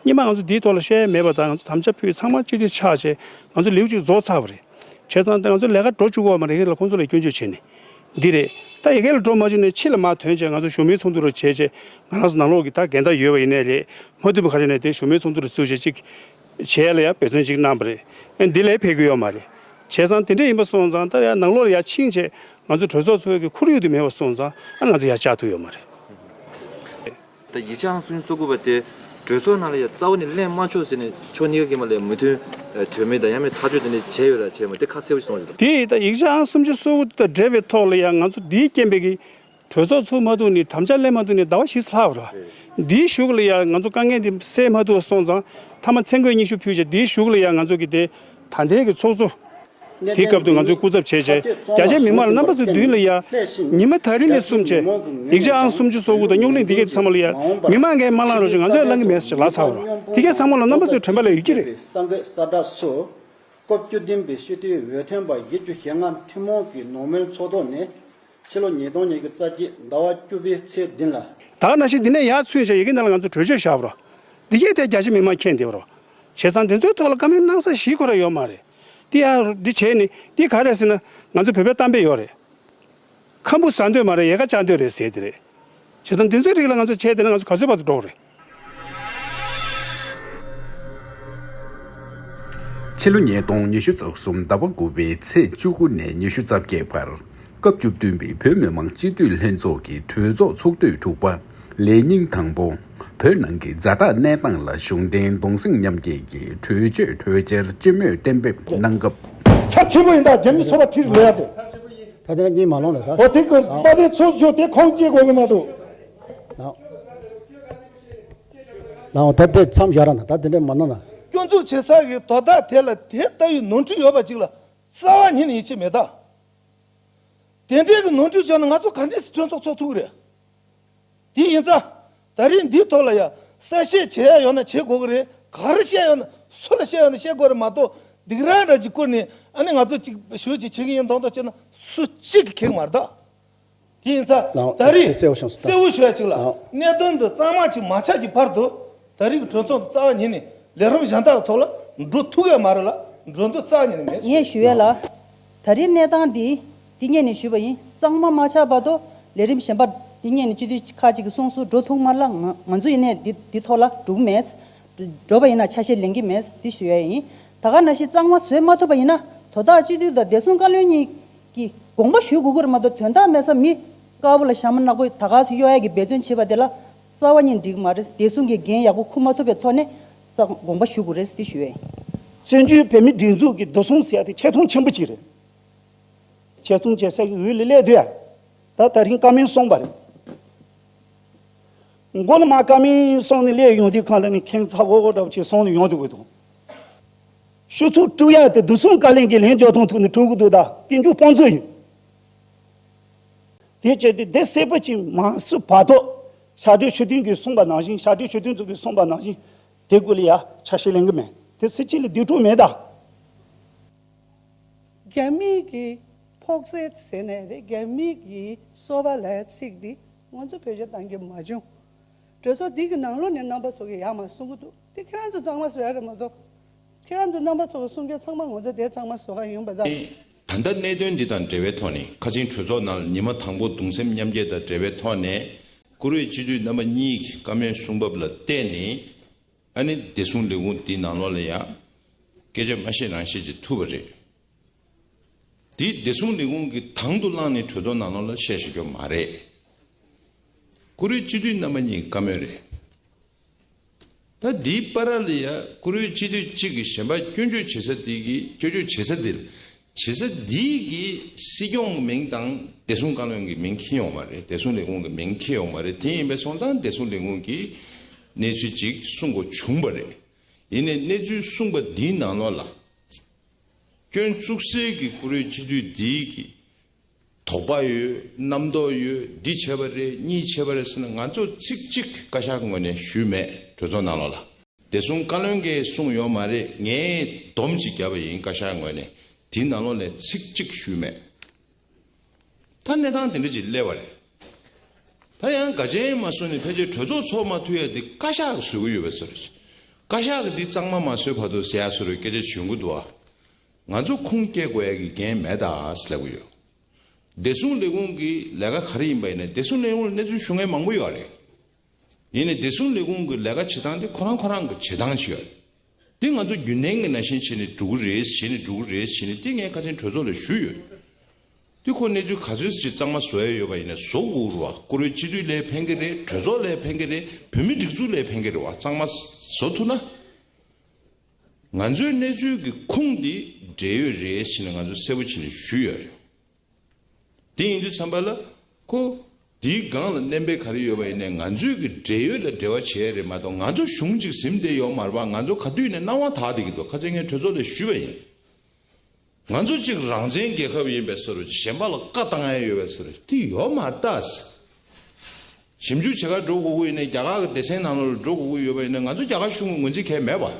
སྔོན་མ་ང་ཚོ་འདིའི་ཐོག་ལ་བཤད་ཡ་མེད་པ་དང་ང་ཚོ་དམ་བཅའ་ཕུལ་ཚང་མ་སྤྱི་འཐུས་ཆགས་བྱས་ང་ཚོ་ལེའུ་གཅིག་རྫོགས་ཚར་བ་རེད། བྱས་ཙང་ད་ང་ཚོ་ལས་ཀ་འགྲོ་བཅུག་གི་ཡོད་མ་རེད། ཡ་གི་ལ་ཁོང་ཚོ་ལ་སྐྱོན་བརྗོད་བྱས་ནས་འདི་རེད། ད་ཡ་གི་ལ་འགྲོ་མ་བཅུག་ནས་ཕྱི་ལ་མར་ཐོན་བྱས་ང་ཚོ་གཞུང་མིན་ཚོགས་འདུ་རུ་བྱས་བྱས་ང་རང་ཚོ་ནང་ལོགས་ཀྱི་ད་འགལ་ཟླ་ཡོད་པ་ཡིན་ནའི་རེད། མ་མཐུན་པ་ག་རེ་ནས་དེ་གཞུང་མིན་ཚོགས་འདུ་རུ་བཙུགས་བྱས་གཅིག་བྱས་ལ་ཡ་འབད་བརྩོན་གཅིག་གནང་བ་རེད། ཨ་འདི་ལས་ཕེབས་ཀྱི་ཡོད་མ་རེད། བྱས་ཙང་དེ་འདྲ་ཡིན་པ་སོང་ཙང་ད་ཡ་ནང་ལོགས་ལ་ཡ་ཕྱིན་བྱས་ང་ཚོ་གྲོས་ཚོགས་ཚོགས་ཀྱི་ཁོར་ཡུག་དེ་མེད་པ་སོང་ཙང་ཨ་ང་ཚོ་ཡ་བཅར་ཐུབ་ཡོད་མ་རེད། ད་ཡིག་ཆ་ཨང་སུམ་ཅུ་སོ་དགུ་པ་དེ་གྲོས་ཚོགས་ནང་ལ་ཡ་རྩ་བ་ནས་གླེང་མ་ཆོག་ཟེར་ནས་ཕྱོགས་གཉིས་ཀ་གི་མ་ལས་མོས་མཐུན་གྲོས་མོལ་དང་ཡང་མིན་ཐག་གཅོད་དེ་འདྲ་བྱས་ཡོད་ར་བྱས་མ་དེ་ཁ་གསལ་པོ་ཞིག་གསུངས་ཡོད། དེ་ད་ཡིག་ཆ་ཨང་སུམ་ཅུ་སོ་དགུ་དང་འབྲེལ་བའི་ཐོག་ལ་ཡ་ང་ཚོ་འདིའི་རྐྱེན་པས་ཀྱི་གྲོས་ཚོགས་ཚུགས་མ་ཐུབ་ནས་དམ་བཅའ་ལེན་མ་ཐུབ་ནས་ཟླ་བ་བཞི་ཙམ་ལྷག་པ་རེད། འདིའི་གཞུག་ལ་ཡ་ང་ཚོ་དཀའ་ངལ་འདི་སེལ་མ་ཐུབ་པ་སོང་ཙང་མཐའ་མ་མཚན་བཀོད་སྙན་ཞུ་ཕུལ་བྱས་འདིའི་གཞུག་ལ་ཡ་ང་ཚོ་གི་དེ་ད་ལྟའི་གི་ཚོགས་གཙོ་དེའི་སྐབས་དུ་ང་ཚོས་སྐུ་ཚབ་བྱས་བྱས་རྒྱ་ཆེའི་མི་མང་ལ་རྣམ་པ་ཚོའི་མདུན་ལ་ཡ་ཉི་མ་ད་རིང་ནས་བཟུང་བྱས་ཡིག་ཆ་ཨང་སུམ་ཅུ་སོ་དགུ་དང་རྙོག་གླེང་འདི་གས་ཚང་མ་ལ་ཡ་མི་མང་གིས་མ་བླངས་རོགས་ཞེས་ང་ཚོས་བླང་གི་མེད་ཟེར་ལབ་ཚར་བ་རེད། དེ་གས་ཚང་མ་ལ་རྣམ་པ་ཚོའི་དྲན་པ་ལ་ཡོད་ཀྱི་རེད། གསར་འགོད་གསལ་བསྒྲགས་སུ། སྐབས་བཅུ་བདུན་པའི་སྤྱི་འཐུས་འོས་ཐོན་པ་བཞི་བཅུ་ཞེ་ལྔ་ཐུན་མོང་གི་ནང་མོལ་ཚོགས་ཐོག་ནས་ཕྱི་ལོ་ཉིས་སྟོང་ཉི་ཤུ་རྩ་གཅིག་ཟླ་བ་བཅུ་པའི་ཚེས་བདུན་ལ། ད་ག་ནང་བཞིན་འདི་ནས་ཡར་ཚུད་བྱས་ཡི་གེ་ནང་ལ་ང་ཚོ་གྲོས་ཆོད་བཞག་པ་རེད། འདི་གས་དེ་རྒྱ་ཆེ་མི་མང་མཁྱེན་བསྡད་པ་རེད། བྱས་ཙང་འདི་ཚོའི་ཐོག་ལ་བཀའ་མོལ་གནང་ས་ཞིག་ཁོ་རང་ཡོད་མ་རེད། དེ་ཡང་འདི་བྱས་ནས་འདི་ག་རེ་ཟེར་ན་ང་ཚོ་བོད་པའི་གཏམ་དཔེ་ཡོད་རེད། ཁམ་བུ་ཟ་འདོད་མ་རེད་ཡལ་ག་བཅག་འདོད་རེད་ཟེར་དེ་རེད། བྱས་ཙང་འདི་ཚོའི་རིགས་ལ་ང་ཚོ་བྱས་དེ་ན་ང་ཚོ་ག་ཚོད་བར་དུ་འགྲོ་གི་རེད། ཕྱི་ལོ་ཉིས་སྟོང་ཉི་ཤུ་རྩ་གསུམ་ཟླ་བ་དགུ་པའི་ཚེས་བཅུ་དགུ་ནས་ཉི་ཤུ་རྩ་བརྒྱད་བར་སྐབས་བཅུ་བདུན་པའི་བོད་མི་མང་སྤྱི་འཐུས་ལྷན་ཚོགས་ཀྱི་གྲོས་ཚོགས་ཚོགས་དུས་དྲུག་པ་ལས་ཉིན་དང་པོ། བོད་ནང་གི་ཛ་དྲག་གནས་སྟངས་ལ་གཞུང་འབྲེལ་གདུང་སེམས་མཉམ་སྐྱེད་ཀྱི་གྲོས་ཆོད་གྲོས་འཆར་སྤྱི་མོས་གཏན་འབེབས་གནང་སྐབས། ཚབས་ཆེན་པོ་ཡིན་ད་རྒྱ་མི་སོ་པ་ཁྲིར་ལོས་ཡ་དེ། ད་དེ་ན་གཉིས་མ་ལོང་ལ་ད། འོ་དེ་ཀོ་པ་དེ་ཚོ་ཆོ་དེ་ཁོང་སྐྱེ་དགོས་གི་མ་འདུག་ལའོ་ད་དེ་མཚམས་བཞག་ར་ན་ད་དེ་འདྲ་མ་ནོ་ན། སྐྱོན་འཛུགས་བྱེད་ས་གི་དོ་བདག་དེ་ལ་དེ་ལྟ་བུའི་ནོར་འཁྲུལ་ཡོད་པ་ཅིག་ལ་རྩ་བ་ཉིད་ནས་ཡིད་ཆེས་མེད་ད། དེ་འདྲའི་གི་ནོར་འཁྲུལ་བྱུང་ན་ང་ཚོ་ག་འདྲས་སེ་གྲོས་ཚོགས་ཚོགས་ཐུབ་གི་རེད། དེ་ཡིན་ཙང་། ད་རེས་འདིའི་ཐོག་ལ་ཡ་གསལ་བཤད་བྱེད་ཡ་ཡོད་ན་བྱེད་དགོས་ཀྱི་རེད། ག་རེ་བཤད་ཡོད་ན་སུ་ལ་བཤད་ཡོད་ན་བཤད་དགོས་རེད་མ་གཏོགས་སྡིགས་ར་འདྲ་ཅིག་བསྐུར་ནས་ཨ་ནི་ང་ཚོ་ཅིག་ཞུ་ཅིག་བྱེད་ཀྱི་ཡིན་མདོག་མདོག་བྱས་ན་སུ་གཅིག་གིས་ཁེགས་མ་རེད་ད། དེ་ཡིན་ཙང་ལའོ་ད་རེས་གསལ་བོ་བྱུང་སོང་ད། གསལ་བོ་ཞུ་ཡ་ཅིག་ལ་ལའོ་གནད་དོན་འདི་གཙང་མ་ཅིག་མ་ཆགས་ཀྱི་བར་དུ་ད་རེས་ཀྱི་གྲོས་ཚོགས་འདི་རྩ་བ་ཉིད་ནས་ལས་རིམ་གཞན་དག་གི་ཐོག་ལ་འགྲོ་ཐུབ་ཡ་མ་རེད་ལ་འགྲོ་འདོད་རྩ་བ་ཉིད་ནས་མེད། ངས་ཞུ་ཡས་ལ། ད་རེས་གནས་སྟངས་འདི། འདི་སྔོན་ནས་ཞུས་པ་ཡིན། གཙང་མ་མ་ཆགས་བར་དུ་ལས་རིམ་གཞན་པ་འདི་སྔོན་ནས་སྤྱི་འཐུས་ཁག་ཅིག་གིས་གསུངས་སོང་འགྲོ་ཐུབ་མ་རེད་ལ་ང་ང་ཚོ་ཡིན་ནའི་འདི་འདི་ཐོག་ལ་འགྲོ་གི་མེད། འགྲོ་བ་ཡིན་ན་ཆ་ཤས་ལེན་གྱི་མེད་འདི་ཞུ་ཡས་ཡིན། ད་ག་ནང་བཞིན་གཙང་མ་བཟོས་མ་ཐུབ་པ་ཡིན་ན་དོ་བདག་སྤྱི་འཐུས་དང་བདེ་སྲུང་བཀའ་བློན་གཉིས་ཀྱིས་དགོངས་པ་ཞུ་དགོས་ཀྱི་རེད་མ་གཏོགས་དོན་དག་མེད་ས་མི་དཀར་པོ་ལ་ཞྭ་མོ་ནག་པོ་ད་ག་སེ་གཡོག་ཡས་ཀྱི་འབད་བརྩོན་བྱེད་པ་དེ་ལ་རྩ་བ་ཉིད་འགྲིག་གི་མ་རེད། བདེ་སྲུང་གི་འགན་ཡག་པོ་འཁུར་མ་ཐུབ་པའི་ཐོག་ནས་རྩ་དགོངས་པ་ཞུ་དགོས་རེད་འདི་ཞུ་ཡས་ཡིན། བཙན་བྱོལ་བོད་མིའི་སྒྲིག་འཛུགས་ཀྱི་བདེ་སྲུང་ཟེར་ཡ་དེ་ཆེ་མཐོང་ཆེན་པོ་ཅིག་རེད། ཆེ་མཐོང་བྱེད་ས་གི་འོས་ལ་སླེབས་དུས་ཡ། ད་ད་རིང་བཀའ་མོལ་གསུངས་པ་རེད། མགོ་ལ་མ་བཀའ་མོལ་གསུངས་ནས་སླེབས་ཡོང་དུས་ཁ་ལ་ནི་ཁེངས་ཚ་བོ་བོ་འདྲ་བོ་ཅིག་གསུངས་ནས་ཡོང་དུས་གི་འདུག་ཤུ་ཚུགས་དཀྲུག་ཡ་དེ་བདེ་སྲུང་བཀའ་བློན་གྱི་ལན་འཇོག་ཐོང་ཐུག་ནས་དཀྲུག་གི་འདུག་ད་སྐྱིན་འགྲུལ་དཔང་ཚོད་ཡིན། དེ་བྱས་ཏེ་དེ་གསལ་པོ་ཅིག་མ་སུ་བར་ཐོག་ཤར་སྒྲོལ་ཆོས་ལྡན་གྱིས་གསུངས་པ་ནང་བཞིན་ཤར་སྒྲོལ་ཆོས་ལྡན་ཚོ་གིས་གསུངས་པ་ནང་བཞིན་དེ་དགོས་ལ་ཡ་ཆ་ཤས་ལེན་གི་མེད་དེ་སྲིད་སྤྱི་ལ་སྡིག་གྲོགས་མེད་ད། རྒྱ་མི་གི་ཕོག་སེ་ཟེར་ནས་རེད། རྒྱ་མི་གི་སོ་པ་ལ་ཚིག་འདི་ང་ཚོ་བོད་རྒྱ་བཏང་གི་མ་བྱུང་། གྲོས་ཚོགས་འདི་གི་ནང་ལོགས་ནས་རྣམ་པ་ཚོ་གི་ཡག་མ་གསུང་གི་འདུག་དེ་ཁྱེད་རང་ཚོ་གཙང་མ་བཟོ་ཡ་རེད་མ་གཏོགས། ཁྱེད་རང་ཚོ་རྣམ་པ་ཚོ་གི་གསུང་རྒྱུ་ཚང་མ་ང་ཚོ་དེ་གཙང་མ་བཟོ་ག་ཡོང་པ་དང་། ད་ལྟ་གནད་དོན་འདི་དང་འབྲེལ་བའི་ཐོག་ནས་ཁ་ཆེམས་གྲོས་ཚོགས་ནང་ལ་ཉི་མ་དང་པོ་གདུང་སེམས་མཉམ་སྐྱེད་དང་འབྲེལ་བའི་ཐོག་ནས་བཀུར་འོས་སྤྱི་འཐུས་རྣམ་པ་གཉིས་ཀྱི་བཀའ་མོལ་གསུང་བབ་ལ་བལྟས་ནས། ཨ་ནི་བདེ་སྲུང་ལས་ཁུངས་འདིའི་ནང་ལོགས་ལ་ཡང་སྐད་ཆ་མ་བཤད་རང་བཤད་ཅིག་ཐུབ་པ་རེད། འདི་བདེ་སྲུང་ལས་ཁུངས་ཀྱིས་དང་དུ་བླངས་ནས་གྲོས་ཚོགས་ནང་ལོགས་ལ་བཤད་བཞག་རྒྱུ་མ་རེད། བཀུར་འོས་སྤྱི་འཐུས་རྣམ་པ་གཉིས་ཀྱི་བཀའ་མོལ་རེད། ད་འདིའི་བར་ལ་ཡ་བཀུར་འོས་སྤྱི་འཐུས་གཅིག་གིས་གཞན་པ་སྐྱོན་བརྗོད་བྱེད་ས་དེ་གི་སྐྱོན་བརྗོད་བྱེད་ས་དེ་ལ། བྱེད་ས་འདི་གི་སྲིད་སྐྱོང་གི་མིང་དང་བདེ་སྲུང་བཀའ་བློན་གྱི་མིང་འཁྱེར་ཡོང་བ་རེད། བདེ་སྲུང་ལས་ཁུངས་ཀྱི་མིང་འཁྱེར་ཡོང་བ་རེད། དེ་ཡིན་པས་སོང་ཙང་བདེ་སྲུང་ལས་ཁུངས་ཀྱིས་གནས་ཚུལ་ཅིག་གསུང་དགོས་བྱུང་བ་རེད། ཡིན་ནའི་གནས་ཚུལ་གསུངས་པ་འདིའི་ནང་ལོགས་ལ་སྐྱོན་བཙུགས་སའི་གི་བཀུར་འོས་སྤྱི་འཐུས་འདི་གི་དོགས་པ་ཡོད། རྣམ་རྟོག་ཡོད། འདི་བྱས་པ་རེད། གཉིས་བྱས་པ་རེད་ཟེར་ན་ང་ཚོ་ཚིག་གཅིག་བཀའ་ཤག་ངོས་ནས་ཞུས་མེད། གྲོས་ཚོགས་ནང་ལོགས་ལ། བདེ་སྲུང་བཀའ་བློན་གྱིས་གསུངས་ཡོད་མ་རེད། ངས་སྡོམ་ཅིག་བརྒྱབ་པ་ཡིན། བཀའ་ཤག་ངོས་ནས་དེའི་ནང་ལོགས་ལ་ཚིག་གཅིག་ཞུས་མེད། ད་གནས་སྟངས་དེ་འདྲ་ཅིག་སླེབས་པ་རེད། ད་ཡང་དགའ་ཆེན་མ་བཟོས་ནས་ཕལ་ཆེར་གྲོས་ཚོགས་ཚོགས་མ་ཐུབ་ཡ་དེ་བཀའ་ཤག་གིས་བཟོ་གི་ཡོད་པའི་བཟོ་འདྲ་ཅིག་བཀའ་ཤག་གིས་འདི་གཙང་མ་མ་བཟོས་བར་དུ་ཟེར་ཡ་བཟོ་འདྲའི་སྐད་ཆ་བྱུང་གི་འདུག་ཨ། ང་ཚོ་ཁུངས་སྐྱེལ་དགོས་ཡ་གི་འགན་མེད་ད་ཟེར་ལབ་གི་ཡོད། བདེ་སྲུང་ལས་ཁུངས་ཀྱི་ལས་ཀ་ག་རེ་ཡིན་པ་ཡིན་ནའི་བདེ་སྲུང་ལས་ཁུངས་ལ་གནས་ཚུལ་ཞུ་མཁན་མང་པོ་ཡོད་རེད། ཡིན་ནའི་བདེ་སྲུང་ལས་ཁུངས་ཀྱི་ལས་ཀ་བྱེད་སྟངས་དེ་ཁོ་རང་ཁོ་རང་གི་བྱེད་སྟངས་ཤིག་ཡོད་རེད། དེ་ང་ཚོ་རྒྱུན་ལྡན་གྱི་ནང་བཞིན་བྱས་ནས་འགྲོ་གི་རེད། བྱས་ནས་འགྲོ་གི་རེད། བྱས་ནས་དེ་ངས་ཁ་སང་གྲོས་ཚོགས་ལ་ཞུས་ཡོད། དེ་ཁོ་གནས་ཚུལ་ག་ཚོད་ཅིག་གཙང་མ་བཟོ་ཡ་ཡོད་པ་ཡིན་ནའི་བཟོ་དགོས་རེད་བ། བཀུར་འོས་སྤྱི་འཐུས་ལ་ཕན་གི་རེད། གྲོས་ཚོགས་ལ་ཕན་གི་རེད། བོད་མི་སྒྲིག་འཛུགས་ལ་ཕན་གི་རེད་བ། གཙང་མ་བཟོ་ཐུབ་ན། ང་ཚོའི་གནས་ཚུལ་གྱི་ཁུངས་འདི་འབྲེལ་ཡོད་རེད་ཟེར་ནས་ང་ཚོ་གསལ་པོ་བྱས་ནས་ཞུས་ཡོད་རེད། དེ་ཡིན་དུས་ཙམ་པ་ལ་ཁོ་འདིའི་སྒང་ལ་མནན་པའི་ག་རེ་ཡོད་པ་ཡིན་ནའི་ང་ཚོའི་གི་འབྲེལ་ཡོད་ལ་འབྲེལ་བ་བྱས་རེད་མ་གཏོགས་ང་ཚོ་གཞུང་གཅིག་ཟིན་བསྡད་ཡོད་མ་རེད་པ། ང་ཚོ་ག་དུས་ནས་སྣང་བ་དག་བསྡད་ཀྱི་འདུག་ཁ་སང་ངས་གྲོས་ཚོགས་ལ་ཞུས་པ་ཡིན། ང་ཚོ་གཅིག་རང་བཙན་རྒྱལ་ཁབ་ཡིན་པའི་བཟོ་འདྲ་གཞན་པ་ལ་བཀའ་བཏང་ཡ་ཡོད་པའི་བཟོ་འདྲ་དེ་ཡོད་མ་རེད་ད། ཞིབ་འཇུག་བྱེད་གར་འགྲོ་དགོས་ཀྱི་ཡིན་ནའི་རྒྱ་གར་གྱི་སྡེ་ཚན་ནང་ལོགས་ལ་འགྲོ་དགོས་ཀྱི་ཡོད་པ་ཡིན་ན་ང་ཚོ་རྒྱ་གར་གཞུང་གི་ངོས་འཛིན་གང་ཡང་མེད་པ།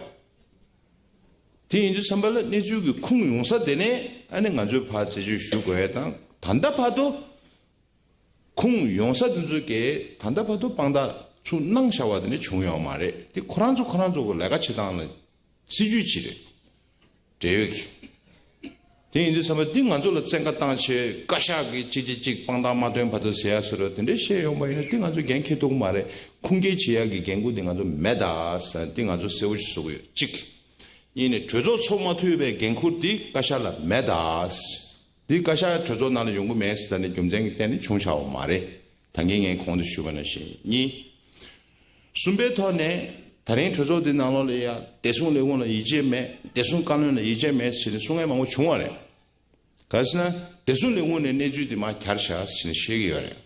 དེ་ཡིན་དུས་ཙམ་པ་ལ་གནས་ཚུལ་གྱི་ཁུངས་ཡོང་ས་དེ་ནས་ཨ་ནི་ང་ཚོས་ཕར་འཛད་སྤྱོད་ཞུ་དགོས་ཡ་དང་ད་ལྟ་བར་དུ་ཁུངས་ཡོང་ས་དེ་ཚོ་གས་ད་ལྟ་བར་དུ་དཔང་རྟགས་ཚུར་གནང་བཞག་པ་དེ་ནས་བྱུང་ཡོད་མ་རེད། དེ་ཁོ་རང་ཚོ་ཁོ་རང་ཚོ་གི་ལས་ཀ་བྱེད་སྟངས་ལ་སྲིད་ཇུས་ཅིག་རེད། འབྲེལ་ཡོད་ཀྱི། དེ་ཡིན་དུས་ཙམ་པ་འདི་ང་ཚོ་ལ་བཙན་བཀའ་བཏང་བྱས་བཀའ་ཤག་གིས་གཅིག་གཅིག་གཅིག་དཔང་རྟགས་མ་སྟོན་བར་དུ་ཟེར་ཡ་བཟོ་འདྲ་དེ་འདྲ་བཤད་ཡོང་པ་ཡིན་ན་འདི་ང་ཚོ་འགན་འཁྱེར་ཐུབ་ཀྱི་མ་རེད། ཁུངས་སྐྱེལ་བྱེད་ཡ་གི་འགན་ཁུར་འདི་ང་ཚོ་མེད་ད་ཟེར་འདི་ང་ཚོ་གསལ་པོ་ཞིག་བཟོ་གི་ཡོད་གཅིག་གཉིས་ནས་གྲོས་ཚོགས་ཚོགས་མ་ཐུབ་པའི་འགན་ཁུར་འདི་བཀའ་ཤག་ལ་མེད་ད། འདི་བཀའ་ཤག་གྲོས་ཚོགས་ནང་ལ་ཡོང་གི་མེད་ཟེར་ད་ནི་རྒྱུ་མཚན་གྱི་ཐད་ནས་བྱུང་བཞག་པ་མ་རེད། ད་གིན་ངས་གོང་དུ་ཞུས་པ་ནང་བཞིན་གཉིས། གསུམ་པའི་ཐོག་ནས་ད་རིང་གྲོས་ཚོགས་འདི་ནང་ལོགས་ལ་ཡ་བདེ་སྲུང་ལས་ཁུངས་ལ་ཡིད་ཆེས་མེད། བདེ་སྲུང་བཀའ་བློན་ལ་ཡིད་ཆེས་མེད་ཟེར་ནས་གསུང་མཁན་མང་པོ་བྱུང་བ་རེད། ག་ཟེར་ན་བདེ་སྲུང་ལས་ཁུངས་ནས་གནས་ཚུལ་འདི་མར་གྱར་བཞག་ཟེར་ནས་བཤད་ཀྱི་ཡོད་རེད།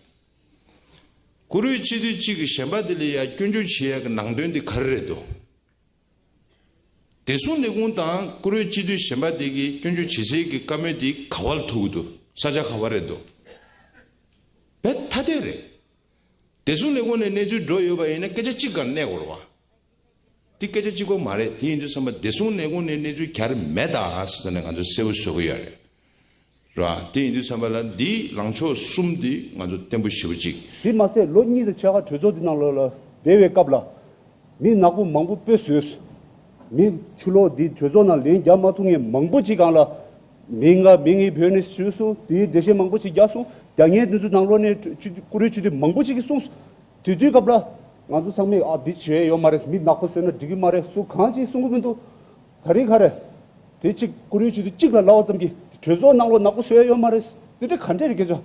བཀུར་འོས་སྤྱི་འཐུས་གཅིག་གིས་གཞན་པ་དེ་ལ་ཡ་སྐྱོན་བརྗོད་བྱེད་ཡ་གི་ནང་དོན་འདི་ག་རེ་རེད་འདུག་བདེ་སྲུང་ལས་ཁུངས་དང་བཀུར་འོས་སྤྱི་འཐུས་གཞན་པ་དེ་གིས་སྐྱོན་བརྗོད་བྱེད་སའི་གི་བཀའ་མོལ་དེ་ག་བ་ལ་ཐུག་གི་འདུག་ས་ཆ་ག་བ་རེད་འདུག་དཔེ་ཐ་དད་རེད། བདེ་སྲུང་ལས་ཁུངས་ནས་གནས་ཚུལ་འགྲོ་ཡོད་པ་ཡིན་ན་སྐད་ཆ་གཅིག་སྒང་གནས་དགོས་རེད་བ། དེ་སྐད་ཆ་གཅིག་པོ་མ་རེད། དེ་ཡིན་དུས་ཙམ་པ་བདེ་སྲུང་ལས་ཁུངས་ནས་གནས་ཚུལ་གྱར་མེད་ད་ཟེར་ནས་ང་ཚོས་གསལ་པོ་བཟོ་གི་ཡོད་རེད། ར། དེ་ཡིན་དུས་ཙམ་པ་ལ་འདིའི་ལངས་ཕྱོགས་གསུམ་འདི་ང་ཚོ་བརྟན་པོ་ཞེ་པོ་ཅིག་དེ་མ་ཟད་ལོ་གཉིས་དང་ཕྱེད་ཀ་གྲོས་ཚོགས་འདི་ནང་ལོགས་ལ་བསྡད་པའི་སྐབས་ལ་མི་ནག་པོ་མང་པོ་དཔེ་བཟོས། མི་ཕྱི་ལོགས་འདི་གྲོས་ཚོགས་ནང་ལན་རྒྱག་མ་ཐུབ་མཁན་མང་པོ་ཅིག་སྒང་ལ་མི་ང་མི་ངའི་བོད་ནས་བཟོས་སོང་། དེའི་འགྲེལ་བཤད་མང་པོ་ཅིག་རྒྱག་སོང་། རྒྱག་མཁན་འདི་ཚོ་ནང་ལོགས་ནས་སྤྱི་འཐུས་བཀུར་འོས་སྤྱི་འཐུས་མང་པོ་ཅིག་གིས་གསུངས་སོང་། དེ་དུས་སྐབས་ལ་ང་ཚོ་ཚང་མས་ཨ་འདི་བྱས་ཡོད་མ་རེད། མི་ནག་པོ་བཟོས་ན་འགྲིག་གི་མ་རེད། སུ་གང་ཅིག་གསུང་གི་མི་འདུག་ད་རེས་ག་རེ། དེ་གཅིག་བཀུར་འོས་སྤྱི་འཐུས་གཅིག་ལ་ལབ་པ་ཙམ་གྱིས་གྲོས་ཚོགས་ནང་ལོགས་ནག་པོ་བཟོས་ཡ་ཡོད་མ་རེད། དེ་འདྲ་ག་འདྲ་རེད་སྐད་ཆ།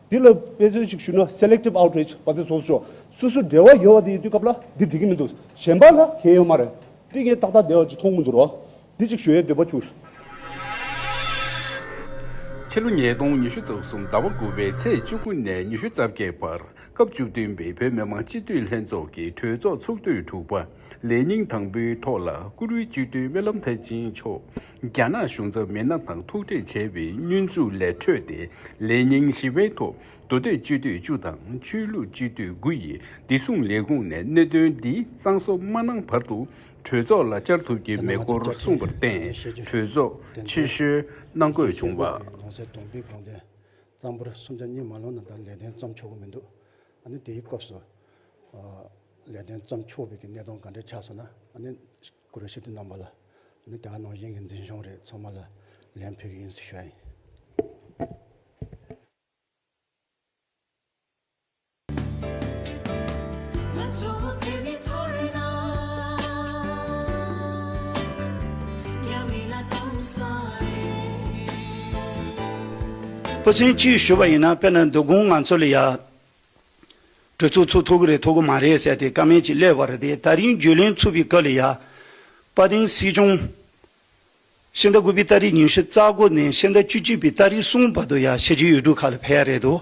འདི་ལ་དཔེ་མཚོན་ཞིག་ཞུ་ན་selective outrage བ་དེ་བཟོ་ཤོག་སོ་སོ་འབྲེལ་བ་ཡོད་པ་དེ་ཡིན་དུས་སྐབས་ལ་འདི་འགྲིག་གི་མི་འདུག་གཞན་པ་ལ་གལ་ཡོད་མ་རེད། འདི་ངས་ཏག་ཏག་བདེ་བ་ཅིག་མཐོང་གི་མི་འདུག་རོ། འདི་གཅིག་ཞུ་ཡའི་འདོད་པ་བྱུང་སོང་། ཕྱི་ལོ་ཉིས་སྟོང་ཉི་ཤུ་རྩ་གསུམ་ཟླ་བ་དགུ་པའི་ཚེས་བཅུ་དགུ་ནས་ཉི་ཤུ་རྩ་བརྒྱད་བར་སྐབས་བཅུ་བདུན་པའི་བོད་མི་མང་སྤྱི་འཐུས་ལྷན་ཚོགས་ཀྱི་གྲོས་ཚོགས་ཚོགས་དུས་དྲུག་པ་ལས་ཉིན་དང་པོའི་ཐོག་ལ་བཀུར་འོས་སྤྱི་འཐུས་སྨོན་ལམ་མཐར་ཕྱིན་མཆོག་རྒྱ་ནག་གཞུང་ཚབ་མི་སྣ་དང་ཐུག་འཕྲད་བྱས་པའི་བསྙོན་འཛུགས་ལས་འཕྲོས་ཏེ་ལས་ཉིན་བཞི་པའི་ཐོག་མདོ་སྟོད་སྤྱི་འཐུས་བཅུ་དང་ཆོས་ལུགས་སྤྱི་འཐུས་དགུ་ཡིས་བདེ་སྲུང་ལས་ཁུངས་ནས་གནད་དོན་འདི་གཙང་བཟོ་མ་གནང་བར་དུ་གྲོས་ཚོགས་ལ་བཅར་ཐུབ་ཀྱི་མེད་སྐོར་གསུངས་པར་བརྟེན་གྲོས་ཚོགས་ཕྱིར་བཤོལ་གནང་དགོས་བྱུང་བ། གཙང་པོར་སུམ་ཆ་གཉིས་མ་ལོན་ན་ད་ལས་དོན་བརྩམས་ཆོག་གི་མི་འདུག་ཨ་ནི་དེའི་སྐབས་སུ་ལས་དོན་བརྩམས་ཆོག་པའི་གི་གནས་སྟངས་ག་འདྲ་ཆགས་སོང་ན་ཨ་ནི་བཀུར་འོས་སྤྱི་འཐུས་རྣམ་པ་ལ་ཨ་ནི་དེ་ག་ནང་བཞིན་གྱི་འཛིན་སྐྱོང་རེད་ཚང་མ་ལ་ལན་ཕུལ་གི་ཡིན་ཟེར་ཞུ་ཡ་ཡིན། ཕུ་ཚན་གཅིག་ཞུ་བ་ཡིན་ན་དཔེར་ན་འདུ་ཁང་ང་ཚོ་ལ་ཡ་གྲོས་ཚོགས་ཚོགས་ཐུབ་ཀྱི་རེད་ཐུབ་ཀྱི་མ་རེད་ཟེར་ཏེ་བཀའ་མོལ་ཅིག་སླེབས་པ་རེད་དེ་ད་རིང་བརྗོད་ལེན་ཚུགས་པའི་སྐབས་ལ་ཡ་དཔལ་ལྡན་སྲིད་སྐྱོང་ཕྱི་ཟླ་དགུ་པའི་ཏ་རིག་ཉི་ཤུ་རྩ་དགུ་ནས་ཕྱི་ཟླ་བཅུ་གཅིག་པའི་ཏ་རིག་གསུམ་བར་དུ་ཡ་ཕྱི་རྒྱལ་ཡུལ་གྲུ་ཁག་ལ་ཕེབས་ཡ་རེད་འདུག་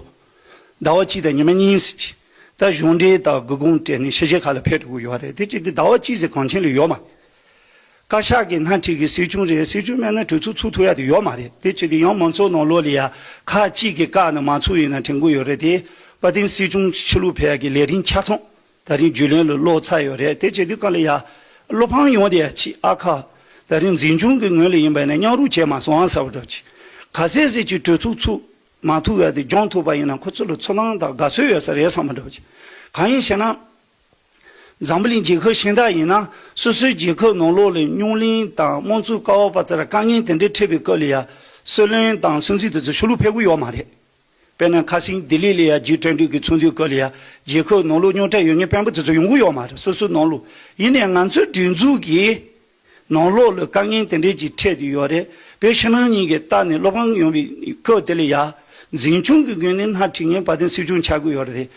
ཟླ་བ་གཅིག་དང་ཉི་མ་གཉིས་ཟེར་གྱི། ད་གཞུང་འབྲེལ་དང་སྒུག་སྒོམ་སྤྲད་ནས་ཕྱི་རྒྱལ་ཁག་ལ་ཕེབས་འགྲོ་གི་ཡོད་རེད། དེ་གཅིག་དེ་ཟླ་བ་གཅིག་ཟེར་གོང་ཆེན་ལ་ཡོད་མ། བཀའ་ཤག་གི་སྣེ་ཁྲིད་ཀྱི་སྲིད་སྐྱོང་རེད། སྲིད་སྐྱོང་མེད་ན་གྲོས་ཚོགས་ཚུགས་ཐུབ་ཡ་དེ་ཡོད་མ་རེད། དེ་གཅིག་དེ་ཡང་མང་ཚོགས་ནང་ལོགས་ལ་ཡ་ཁག་གཅིག་གི་བཀའ་ནང་མ་ཚུགས་ཡོད་ན་དྲན་གྱི་ཡོད་རེད་དེ། དཔལ་ལྡན་སྲིད་སྐྱོང་ཕྱི་ལོགས་ཕེབས་ཡ་གི་ལས་རིམ་ཆ་ཚང་ད་རིང་བརྗོད་ལེན་ལ་ཀློག་ཚར་ཡོད་རེད། དེ་བྱེད་དུས་སྐབས་ལ་ཡ་བློ་ཕམ་ཡོང་བསྡད་ཡ་ཅིག་ཨ་ཁ། ད་རིང་འཛིན་སྐྱོང་གི་ངོས་ལ་ཡིན་པ་ཡིན་ན་མཉམ་རུབ་བྱས་མ་སོང་ཨ་ཟེར་བ་འདྲ་ཅིག་ག་ཚད་ཟེར་གྱི་གྲོས་ཚོགས་ཚུགས། མ་ཐུབ་ཡ་དེ་སྦྱོང་ཐུབ་པ་ཡིན་ན་ཁོ་ཚོ་ལ་ཚོར་སྣང་དང་དགའ་ཚོར་ཡོད་ས་རེད་བསམ་པ་འདྲ་བོ་ཅིག་གང་ཡིན་ཞེ་ན། འཛམ་བུ་གླིང་རྒྱལ་ཁབ་གཞན་དག་ཡིན་ན་སོ་སོའི་རྒྱལ་ཁབ་ནང་ལོགས་ལ་རྙོག་གླེང་དང་དམངས་གཙོའི་ཀ་བ་པ་ཚ་ལ་དཀའ་ངལ་དེ་འདྲ་འཕྲད་པའི་སྐབས་ལ་ཡ། སྲིད་བློན་དང་སྲིད་འཛིན་དེ་ཚོ་ཕྱི་ལོགས་ཕེབས་ཀྱི་ཡོད་མ་རེད། དཔེར་ན་ཁ་སང་ལྡི་ལི་ལ་ཡ་ཇི་ཊུ་ཝེན་ཊི་གི་ཚོགས་འདུའི་སྐབས་ལ་ཡ། རྒྱལ་ཁབ་ནང་ལོགས་རྙོག་དྲ་ཡོད་མཁན་དཔོན་པོ་དེ་ཚོ་ཡོང་གི་ཡོད་མ་རེད། སོ་སོའི་ནང་ལོགས། ཡིན་ནའི་ང་ཚོའི་སྒྲིག་འཛུགས་ཀྱི་ནང་ལོགས་ལ་དཀའ་ངལ་དེ་འདྲས་ཀྱིས་འཕྲད་དུ་ཡོད་རེད། བོད་ཕྱི་ནང་གཉིས་ཀྱི་ལྟ་ནས་སློབ་ཁང་ཡོང་བའི་སྐབས་དེ་ལ་ཡ། འཛིན་སྐྱོང་གི་སྒོ་ནས་སྣེ་ཁྲིད་མཁན་བ་དན་སྲིད་སྐྱོང་ཆགས་ཀྱི་ཡོད་རེད།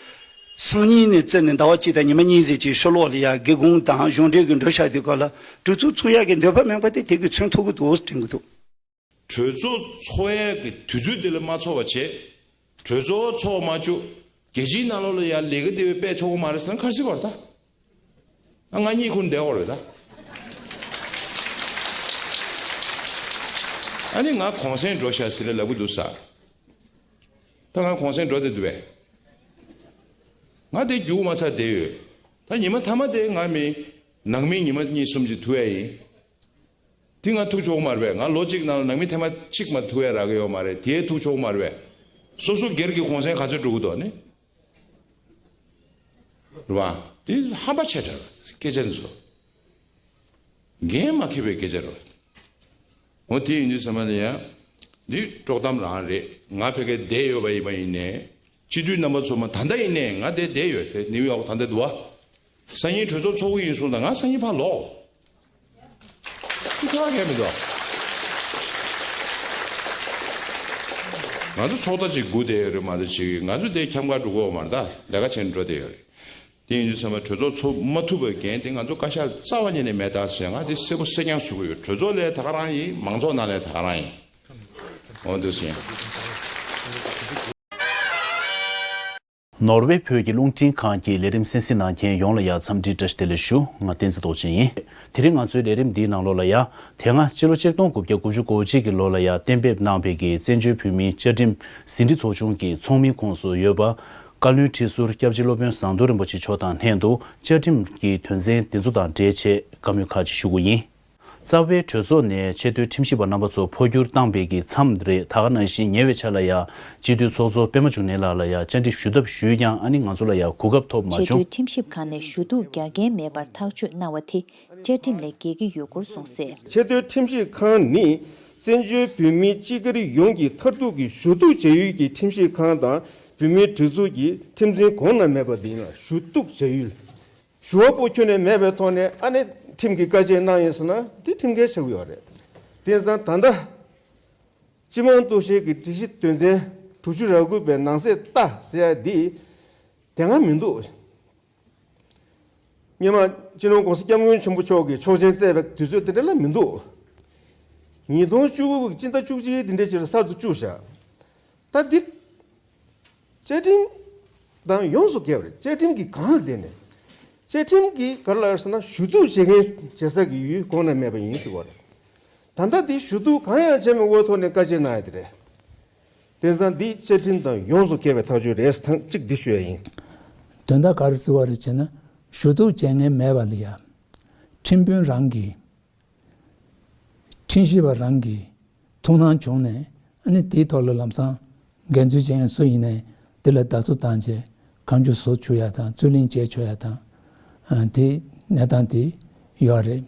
སང་ཉིན་ནས་བརྩིས་ནས་ཟླ་བ་གཅིག་དང་ཉི་མ་གཉིས་ཙམ་གྱི་ཕྱི་ལོགས་ལ་ཡ་སྒེའུ་ཁུང་དང་གཞུང་འབྲེལ་གྱི་འགྲོ་ཤག་དུས་སྐབས་ལ་གྲོས་ཚོགས་ཚོགས་ཡག་གི་འདོད་པ་མེད་པ་དེ་དེ་གི་མཚོན་ཐུབ་ཀྱི་འདུག་དྲན་གྱི་འདུག་གྲོས་ཚོགས་ཚོགས་ཡས་ཀྱི་དུས་ཚོད་དེ་ལ་མ་ཚོགས་པ་བྱས། གྲོས་ཚོགས་ཚོགས་མ་བཅུག་རྒྱལ་སྤྱིའི་ནང་ལོགས་ལ་ཡང་ལས་ཀ་དེ་བས་སྤེལ་ཆོག་གི་མ་རེད་ཟེར་ན་ཁ་སྲིད་བར་ད། ཨ་ང་གཉིད་ཁུག་བསྡད་ཡོད་རེད་ད། ཨ་ནི་ང་གུང་སེང་འགྲོ་ཤག་ཟེར་ལབ་ཀྱི་འདུག་ས། ད་ང་གུང་སེང་འགྲོ་བསྡད་འདུག་པས། ང་དེ་རྒྱུགས་མ་ཚར་བསྡད་ཡོད། ད་ཉི་མ་མཐའ་མ་དེ་ང་མི་ནང་མི་ཉི་མ་གཉིས་གསུམ་ཅིག་ཐུག་ཡ་ཡིན། དེ་ང་ཐུག་ཆོག་མ་རེད་པས། ང་ལོ་གཅིག་ནང་ལ་ནང་མི་ཐེངས་མ་གཅིག་མ་ཐུག་ཡ་རག་གི་ཡོད་མ་རེད། དེ་ཐུག་ཆོག་མ་རེད་པས། སོ་སོ་སྒེར་གྱི་གུང་སེང་ག་ཚོད་འགྲོ་གི་འདུག་ནི། རེད་པ། དེ་ཧམ་པ་ཆེ་དྲགས་རེད་སྐད་ཆ་འདི་ཚོ། འགན་མ་འཁྱེར་བའི་སྐད་ཆ་རེད། འོ་དེ་ཡིན་དུས་ཚང་མ་ལ་ཡང་། འདི་དཀྲོག་གཏམ་རང་རེད། ང་ཕ་གིར་བསྡད་ཡོད་པ་ཡིན་པ་ཡིན་ནའི། སྤྱི་འཐུས་རྣམ་པ་ཚོ་མ་ད་ལྟ་ཡིན་ནའི་ང་དེ་བསྡད་ཡོད་དེ་ནིའུ་ཡོག་ད་ལྟ་འདུག་བ། སང་ཉིན་གྲོས་ཚོགས་ཚོགས་ཀྱི་ཡིན་གསུངས་དང་ང་སང་ཉིན་ཕར་ལོག་ཁ་ཁ་མི་འདུག་ང་ཚོ་ཚོགས་ད་ཅིག་སྒུག་བསྡད་ཡོད་རེད་མ་གཏོགས་ཅིག་ང་ཚོ་དེ་འཁྱམ་ག་འགྲོ་གི་ཡོད་མ་རེད་ད། ལས་ཀ་བྱས་ནས་འགྲོ་བསྡད་ཡོད་རེད། དེ་ཡིན་དུས་ཚང་མ་གྲོས་ཚོགས་ཚོགས་མ་ཐུབ་པའི་འགན་དེ་ང་ཚོ་བཀའ་ཤག་རྩ་བ་ཉིད་ནས་མེད་ད་ཟེར། ང་དེ་གསལ་པོ་གསལ་རྐྱང་ཞུ་གི་ཡོད། གྲོས་ཚོགས་ལས་ད་ག་རང་ཡིན། མང་ཚོགས་ནང་ལས་ད་ག་རང་ཡིན། འོ་འདུག་ཟེར། ནོར་ཝེ་བོད་ཀྱི་རླུང་འཕྲིན་ཁང་གི་ལས་རིམ་གསན་གཟིགས་གནང་མཁན་ཡོངས་ལ་ཡང་འཚམས་འདྲིའི་བཀྲ་ཤིས་བདེ་ལེགས་ཞུ། ང་བསྟན་འཛིན་རྡོ་རྗེ་ཡིན། དེ་རིང་ང་ཚོའི་ལས་རིམ་འདིའི་ནང་ལོགས་ལ་ཡང་དེ་སྔ་ཕྱི་ལོ་ཆིག་སྟོང་དགུ་བརྒྱ་དགུ་བཅུ་གོ་གཅིག་གི་ལོ་ལ་ཡང་གཏན་འབེབས་གནང་བའི་གི་བཙན་བྱོལ་བོད་མིའི་བཅའ་ཁྲིམས་ཟིན་བྲིས་ཚོགས་ཆུང་གི་ཚོགས་མིའི་ཁོངས་སུ་ཡོད་པ། བཀའ་བློན་ཁྲི་ཟུར་སྐྱབས་རྗེ་སློབ་དཔོན་ཟམ་གདོང་རིན་པོ་ཆེ་མཆོག་དང་ལྷན་དུ་བཅའ་ཁྲིམས་ཀྱི་དོན་ཚན་དེ་ཚོ་དང་འབྲེལ་བྱས་བཀའ་མོལ་ཁག་ཅིག་ཞུ་གི་ཡིན། རྩ་བའི་གྲོས་ཚོགས་ནས་ཆེས་མཐོའི་ཁྲིམས་ཞིབ་པ་རྣམ་པ་ཚོ་འཕོ་འགྱུར་བཏང་པའི་གི་མཚམས་རེད། ད་ག་ནང་བཞིན་ཉེ་བའི་ཆར་ལ་ཡང་སྤྱི་འཐུས་ཚོགས་གཙོ་པད་མ་འབྱུང་གནས་ལགས་ལ་ཡང་བཅར་འདྲི་ཞུ་ཐབས་ཞུས་ཀྱང་ཨ་ནི་ང་ཚོ་ལ་ཡང་གོ་སྐབས་ཐོབ་མ་ཆེས་བྱུང་། མཐོའི་ཁྲིམས་ཞིབ་ཁང་ནས་ཞུ་གཏུག་རྒྱག་འགན་མེད་པར་ཐག་གཅོད་གནང་བ་དེ་བཅའ་ཁྲིམས་ལས་འགལ་གྱི་ཡོད་སྐོར་གསུངས་གསལ། ཆེས་མཐོའི་ཁྲིམས་ཞིབ་ཁང་ནི་བཙན་བྱོལ་བོད་མིའི་སྤྱི་སྒེར་ཡོངས་ཀྱི་མཐར་ཐུག་གི་ཞུ་གཏུག་བྱ་ཡུལ་གྱི་ཁྲིམས་ཞིབ་ཁང་དང་བོད་མིའི་སྒྲིག་འཛུགས་ཀྱི་ཁྲིམས་འཛིན་གོང་ན་མེད་པ་དེ་ཡིན་ལ། ཞུ་གཏུག་བྱ་ཡུལ། ཞུ་བ་པོ་ཁྱོན་ནས་མེད་པའི་ཐོག་ནས་ཨ་ནི་ཁྲིམས་ཀྱི་བཀའ་ཆད་གནང་ཡིན་ཟེར་ན་དེ་ཁྲིམས་འགལ་ཆགས་ཀྱི་ཡོད་རེད། དེ་ཙང་ད་ལྟ་སྤྱི་དམངས་གཏུག་བཤེར་གྱི་སྒྲིག་གཞི་དོན་ཚན་དྲུག་ཅུ་རེ་དགུ་པའི་ནང་གསེས་ལྟ་ཟེར་ཡ་འདི་དེ་སྔ་མི་འདུག་སྔོན་མ་སྤྱི་ནོར་༸གོང་ས་༸སྐྱབས་མགོན་ཆེན་པོ་མཆོག་གིས་ཆོག་མཆན་བསྩལ་བའི་དུས་ཚོད་དེ་འདྲ་ལ་མི་འདུག་ཉིས་སྟོང་བཅུ་དགུ་གི་སྤྱི་ཟླ་བཅུ་གཅིག་དེ་འདྲའི་ཆེད་ལ་གསར་དུ་བཅུག་བཞག་ད་འདི་བཅའ་ཁྲིམས་དང་ཡོངས་སུ་འགལ་བ་རེད། བཅའ་ཁྲིམས་ཀྱི་སྒང་ལ་བསྡད་ནས། བཅའ་ཁྲིམས་ཀྱི་ག་རེ་ལབ་ཟེར་ན་ཞུ་གཏུག་བྱེད་མཁན་བྱེད་ས་ཀྱི་ཡུལ་གོང་ན་མེད་པ་ཡིན་ཟེར་བ་རེད། ད་ལྟ་འདི་ཞུ་གཏུག་གང་ཡང་བྱས་མེད་འོག་ཐོག་ནས་བཀའ་ཆད་གནང་ཡ་དེ་རེད། དེ་ཙང་འདི་བཅའ་ཁྲིམས་དང་ཡོངས་སུ་འགལ་བའི་ཐག་གཅོད་རེད་ཟེར་ཐེངས་གཅིག་འདི་ཞུ་ཡ་ཡིན། དོན་དག་ག་རེ་ཟེར་བ་རེད་ཅེ་ན། ཞུ་གཏུག་བྱེད་མཁན་མེད་པ་ལ་ཡ། ཁྲིམས་དཔོན་རང་གིས། ཁྲིམས་ཞིབ་པ་རང་གིས་ཐུགས་སྣང་བྱུང་ནས་ཨ་ནི་དེའི་ཐོག་ལ་ལམ་སང་འགན་འཛོལ་བྱེད་མཁན་སུ་ཡིན་ནའི་དེ་ལ་བརྡ་ཐོ་བཏང་བྱས་གང་བྱུང་བཟོ་བཅུག་ཡ་དང་རྩོད་གླེང་བྱས་བཅུག་ཡ་དང་། ཨ་དེ་གནས་སྟངས་དེ་ཡོད་རེད།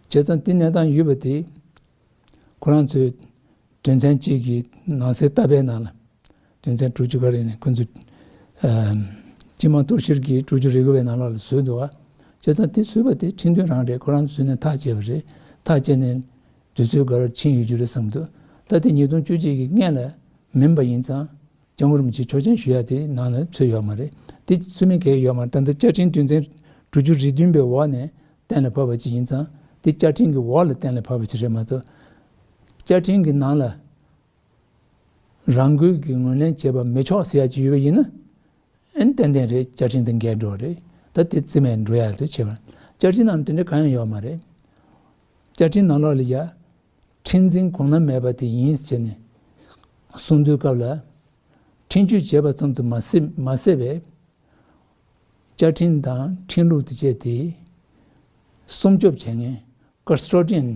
བྱས་ཙང་དེ་གནས་སྟངས་ཡོད་པ་དེ་ཁོ་རང་ཚོའི་དོན་ཚན་གཅིག་གི་ནང་གསེས་ལྟ་བའི་ནང་ལ། དོན་ཚན་དྲུག་ཅུ་ག་རེ་ནས་ཁོ་ཚོས་ཨམ། སྤྱི་དམངས་གཏུག་བཤེར་གྱི་དྲུག་ཅུ་རེ་དགུ་པའི་ནང་ལོགས་ལ་བཟོས་འདུག་བ། བྱས་ཙང་དེ་བཟོས་པ་དེ་ཁྲིམས་དོན་རང་རེད། ཁོ་རང་ཚོས་བཟོས་ནས་ཐག་བཅད་པ་རེད། ཐག་བཅད་ནས་དུས་ཚོད་འགོར་ཕྱིན་ཡོད་རྒྱུ་རེད་བསམ་འདུག་ད་དེ་ཉིས་སྟོང་བཅུ་གཅིག་གི་སྔན་ལ་མིན་པ་ཡིན་ཙང་སྐྱབས་མགོན་རིན་པོ་ཆེས་ཆོག་མཆན་ཞུ་ཡ་དེ་ནང་ལ་ཚུད་ཡོད་མ་རེད། དེ་ཚུད་མིན་གལ་ཡོད་མ་རེད། ད་ལྟ་བཅའ་ཁྲིམས་དོན་ཚན་དྲུག་ཅུ་རེ་བདུན་པའི་འོག་ནས་གཏན་ལ་ཕབ་པ་ཅིག་ཡིན་ཙང་དེ་བཅའ་ཁྲིམས་ཀྱི་འོག་ལ་གཏན་ལ་ཕབ་པ་ཅིག་རེད་མ་གཏོགས། བཅའ་ཁྲིམས་ཀྱི་ནང་ལ། རང་འགུལ་གྱིས་ངོས་ལེན་བྱེད་པ་མི་ཆོག་ཟེར་ཡ་ཅིག་ཡོད་པ་ཡིན་ན། ཨེ་ཏན་ཏན་རེད། བཅའ་ཁྲིམས་དང་འགལ་འགྲོ་བ་རེད། ད་དེ་རྩིས་མེད་འགྲོ་ཡ་དེ་བྱེད་པ། བཅའ་ཁྲིམས་ནང་དེ་འདྲ་གང་ཡང་ཡོད་མ་རེད། བཅའ་ཁྲིམས་ནང་ལོགས་ལ་ཡ། ཁྲིམས་འཛིན་གོང་ན་མེད་པ་དེ་ཡིན་ཟེར་ནས། གསུང་དུས་སྐབས་ལ། ཁྲིམས་གཅོད་བྱས་པ་ཙམ་དུ་མ་ཟད་མ་ཟད་པའི། བཅའ་ཁྲིམས་དང་ཁྲིམས་ལུགས་དེ་བཅས་དེ། སྲུང་སྐྱོབ་བྱེད་མཁན། ཀ་སི་ཊོ་ཌི་ཡན།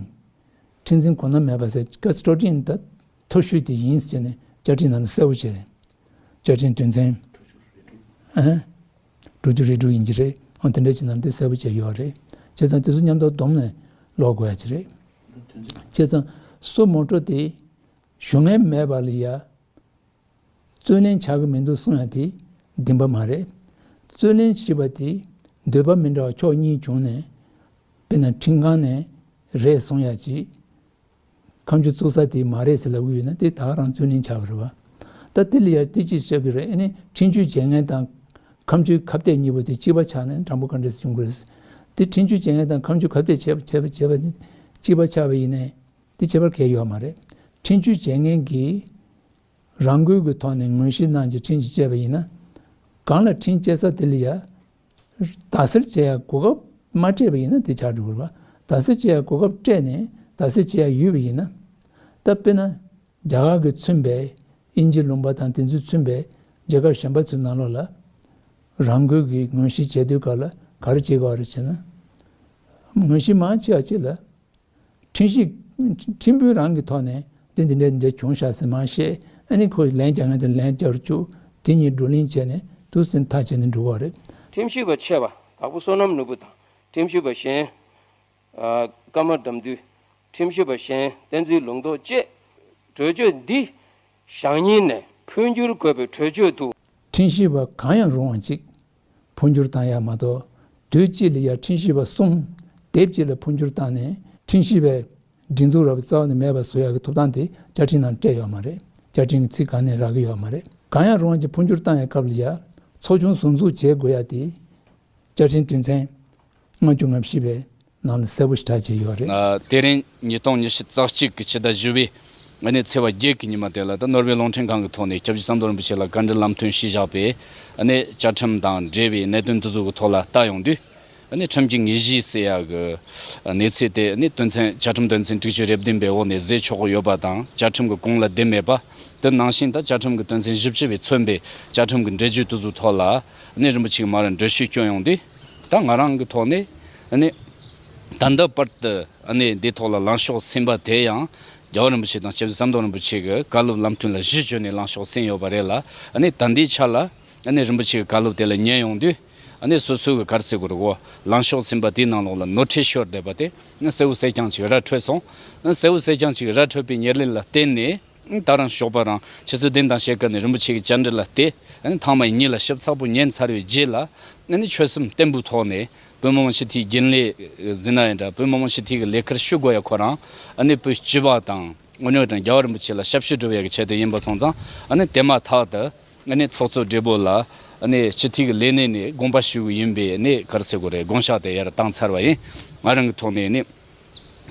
ཁྲིམས་འཛིན་གོང་ན་མེད་པ་ཟེར་ཀ་སི་ཊོ་ཌི་ཡན་ད་མཐོ་ཤོས་དེ་ཡིན་ཟེར་ནས་ བཅའ་ཁྲིམས་ནང་ལ་གསལ་པོ་བྱས། བཅའ་ཁྲིམས་དོན་ཚན། ཨ། དྲུག་ཅུ་རེ་དྲུག་ཡིན་གྱི་རེད། འོ་དེ་འདྲ་ཅིག་ནང་དེ་གསལ་པོ་བྱས་ཡོད་རེད། བྱས་ཙང་དེ་ཚོ་མཉམ་དུ་བསྡོམས་ནས་ཀློག་དགོས་ཡ་ཅིག་རེད། བྱས་ཙང་སོ་མོ་ཊ་དེ་ཞུ་མཁན་མེད་པ་ལ་ཡ། རྩོད་གླེང་བྱ་གི་མི་འདུག་གསུང་ཡ་དེ་བདེན་པ་མ་རེད། རྩོད་གླེང་བྱས་པ་དེ་འདོད་པ་མི་འདྲ་བ་ཕྱོགས་གཉིས་བྱུང་ནས། དཔེར་ན་ཁྲིམས་ཁང་ནས་རེད་གསུང་ཡ་ཅིག་ཁ་མཆུ་བཙུགས་ས་དེ་མ་རེད་ཟེར་ལབ་གི་ཡོད་ན་དེ་ད་ག་རང་རྩོད་གླེང་ཆགས་པ་རེད་བ། ད་དེ་ལ་ཡ་དེ་ཅིག་བྱ་གི་རེད། ཨ་ནི་ཁྲིམས་གཅོད་བྱེད་མཁན་དང་ཁ་མཆུའི་ཁ་གཏད་གཉིས་པོ་དེ་གཅིག་པ་ཆགས་ནས་དྲང་པོ་ག་འདྲ་སེ་བྱུང་གི་རེད། དེ་ཁྲིམས་གཅོད་བྱེད་མཁན་དང་ཁ་མཆུ་ཁ་གཏད་བྱས་པ་བྱས་པ་བྱས་པ་དེ་གཅིག་པ་ཆགས་པ་ཡིན་ནའི་དེ་ཁྱད་པར་གང་ཡང་ཡོད་མ་རེད། ཁྲིམས་གཅོད་བྱེད་མཁན་གྱིས་རང་འགུལ་གྱི་ཐོག་ནས་ངོས་བཞེས་གནང་རྗེས་ཁྲིམས་གཅོད་བྱས་པ་ཡིན་ན། གང་ལ་ཁྲིམས་བཅད་ས་དེ་ལ་ཡ། དག་སེལ་བྱེད་ཡ་གོ་སྐབས་མ་སྤྲད་པ་ཡིན་ན་དེ་ཆགས་འགྲོ་གི་རེད་བ། དག་སེལ་བྱེད་ཡ་གོ་སྐབས་སྤྲད་ནས་དག་སེལ་བྱེད་ཡ་ཡོད་པ་ཡིན་ན། ད་དཔེར་ན། རྒྱ་གར་གྱིས་མཚོན་པའི་དབྱིན་ཇི་ལུང་པ་དང་དེ་ཚོས་མཚོན་པའི་རྒྱལ་ཁབ་གཞན་པ་ཚོའི་ནང་ལོགས་ལ། རང་འགུལ་གྱིས་ངོས་བཞེས་བྱེད་དུས་སྐབས་ལ་ག་རེ་བྱེད་དགོས་རེད་ཟེར་ན། ངོས་བཞེས་མང་ཆེ་བ་ཅིག་ལ། ཁྲིམས་ཞིབ། ཁྲིམས་དཔོན་རང་གི་ཐོག་ནས་འདི་འདི་འདྲ་འདི་འདྲ་བྱུང་ཤག་ཟེར་མར་བཤད། ཨ་ནི་ཁོས་ལན་རྒྱག་མཁན་དེ་ལན་རྒྱག་རུ་བཅུག་དེ་གཉིས་བགྲོ་གླེང་བྱས་ནས་དུས་ཟིན་ཐག་བཅད་ནས་འགྲོ་གི་རེད། ཁྲིམས་ཞིབ་པ་ཆེ་བ་དྭགས་པོ་བསོད་ནམས་ནོར་བུ་དང་ཁྲིམས་ཞིབ་པ་གཞན། ཨ། ཀརྨ་དགྲ་འདུལ། ཁྲིམས་ཞིབ་པ་གཞན་བསྟན་འཛིན་ལུང་རྟོགས་བཅས། གྲོས་ཆོད་འདི་བཞག་ཉིན་ནས་འཕོ་འགྱུར་དགོས་པའི་གྲོས་ཆོད་དུ། ཁྲིམས་ཞིབ་པ་གང་ཡང་རུང་བ་ཅིག་འཕོ་འགྱུར་བཏང་ཡག་མ་གཏོགས། དུས་གཅིག་ལ་ཡ་ཁྲིམས་ཞིབ་པ་གསུམ་སྡེབ་གཅིག་ལ་འཕོ་འགྱུར་བཏང་ནས་ཁྲིམས་ཞིབ་པའི་སྒྲིག་འཛུགས་ར་བ་རྩ་བ་ནས་མེད་པ་བཟོ་ཡག་གི་ཐོབ་ཐང་དེ་བཅའ་ཁྲིམས་ནང་སྤྲད་ཡོད་མ་རེད། བཅའ་ཁྲིམས་ཀྱི་ཚིག་གང་ནས་རག་གི་ཡོད་མ་རེད། གང་ཡང་རུང་བ་ཅིག་འཕོ་འགྱུར་བཏང་ཡག་སྐབས་ལ་ཡ། ཚོགས་ཆུང་ཟུར་འཛུགས་བྱེད་དགོས་ཡག་དེ། བཅའ་ཁྲིམས་དོན་ཚན་ལྔ་བཅུ་ང་བཞི་པའི་ནང་ལ་གསལ་པོ་ཞེ་དྲག་བྱས་ཡོད་རེད། ཨ། དེ་རིང་ཉིས་སྟོང་ཉི་ཤུ་རྩ་གཅིག་གི་ཕྱི་ཟླ་བཞི་པའི་ཨ་ནི་ཚེས་པ་བརྒྱད་ཀྱི་ཉི་མ་དེ་ལ་ད་ནོར་ཝེ་རླུང་འཕྲིན་ཁང་གི་ཐོག་ནས་སྐྱབས་རྗེ་ཟམ་གདོང་རིན་པོ་ཆེ་ལ་བཀའ་འདྲི་ལམ་སྟོན་ཞུས་བཞག་པའི་ཨ་ནི་བཅའ་ཁྲིམས་དང་འབྲེལ་བའི་གནད་དོན་དེ་ཚོ་གི་ཐོག་ལ་ལྟ་ཡོང་དུས། ཨ་ནི་ཁྲིམས་ཀྱི་ངོས་བཞེས་ཟེར་ཡག་གི་གནས་ཚུལ་དེ་ཨ་ནི་དོན་ཚན་བཅའ་ཁྲིམས་དོན་ཚན་དྲུག་ཅུ་རེ་བདུན་པའི་འོག་ནས་བཟོས་ཆོག་གི་ཡོད་པ་དང་། བཅའ་ཁྲིམས་ཀྱི་གོང་ལ་ལྡན་མེད་པ། དེ་ནང་བཞིན་ད་བཅའ་ཁྲིམས་ཀྱི་དོན་ཚན་བཞི་བཅུ་པས་མཚོན་པའི་བཅའ་ཁྲིམས་ཀྱི་འགྲེལ་བརྗོད་དེ་ཚོའི་ཐོག་ལ་ཨ་ནི་རིན་པོ་ཆེ་གིས་མར་འགྲེལ་བཤད་བསྐྱོན་ཡོང་དུས། ད་ང་རང་གི་ཐོག་ནས་ཨ་ནི་ད་ལྟ་བར་དུ་ཨ་ནི་འདིའི་ཐོག་ལ་ལངས་ཕྱོགས་ཟིན་པ་དེ་ཡང་རྒྱལ་བ་རིན་པོ་ཆེ་དང་སྐྱབས་རྗེ་ཟམ་གདོང་རིན་པོ་ཆེ་གི་བཀའ་སློབ་ལམ་སྟོན་ལ་གཞི་བཅོལ་ནས་ལངས་ཕྱོགས་ཟིན་ཡོད་པ་རེད་ལ། ཨ་ནི་ད་ལྟའི་ཆ་ལ་ཨ་ནི་རིན་པོ་ཆེ་གི་བཀའ་སློབ་དེ་ལ་ཉན་ཡོང་དུས། ཨ་ནི་སོ་སོའི་གི་ག་རེ་ཟེར་དགོས་རེད་གོ། ལངས་ཕྱོགས་ཟིན་པ་དེའི་ནང་ལོགས་ལ་ནོར་འཁྲུལ་ཤོར་བསྡད་པ་དེ་ང་གསལ་བོ་གསལ་རྐྱང་ཅིག་ར་འཕྲོད་སོང་། ཨ་ནི་གསལ་བོ་གསལ་རྐྱང་ཅིག་ར་འཕྲོད་པའི་ཉེར་ལེན་ལ་བརྟེན་ནས། ཨ་ནི་ད་རང་ཞོགས་པ་རང་ཆུ་ཚོད་བདུན་དང་ཕྱེད་ཀ་ནས་རིན་པོ་ཆེ་གི་བཅར་འདྲི་ལ་བལྟས། ཨ་ནི་ཐེངས་མ་གཉིས་ལ་ཞིབ་ཚགས་པོ་ཉན་ཚར་བའི་རྗེས་ལ། ཨ་ནི་ཆོད་སེམས་བརྟན་པོའི་ཐོག་ནས་བོད་མི་མང་སྤྱི་འཐུས་རྒྱུན་ལས་ཟིན་ན་ཡང་འདྲ། བོད་མི་མང་སྤྱི་འཐུས་ཀྱི་ལས་ཀར་ཞུགས་དགོས་ཡ་ཁོ་རང་ཨ་ནི་བོད་སྤྱི་པ་དང་། དངོས་གནས་དྲང་རྒྱལ་བ་རིན་པོ་ཆེ་ལ་ཞབས་ཞུ་སྒྲུབ་ཡག་གི་ཆེད་དུ་ཡིན་པ་སོང་ཙང་། ཨ་ནི་དེ་མ་ཐག་ཏུ་ཨ་ནི་ཚོགས་གཙོ་སྦྲེལ་པོ་ལ་ཨ་ནི་སྤྱི་འཐུས་ཀྱི་ལས་གནས་ནས་དགོངས་པ་ཞུ་གི་ཡིན་པའི་ཨ་ནི་ག་རེ་ཟེར་དགོས་རེད། དགོངས་ཞག་དེ་ཡར་བཏང་ཚར་བ་ཡིན། ང་རང་གི་ཐོག་ནས་ཨ་ནི་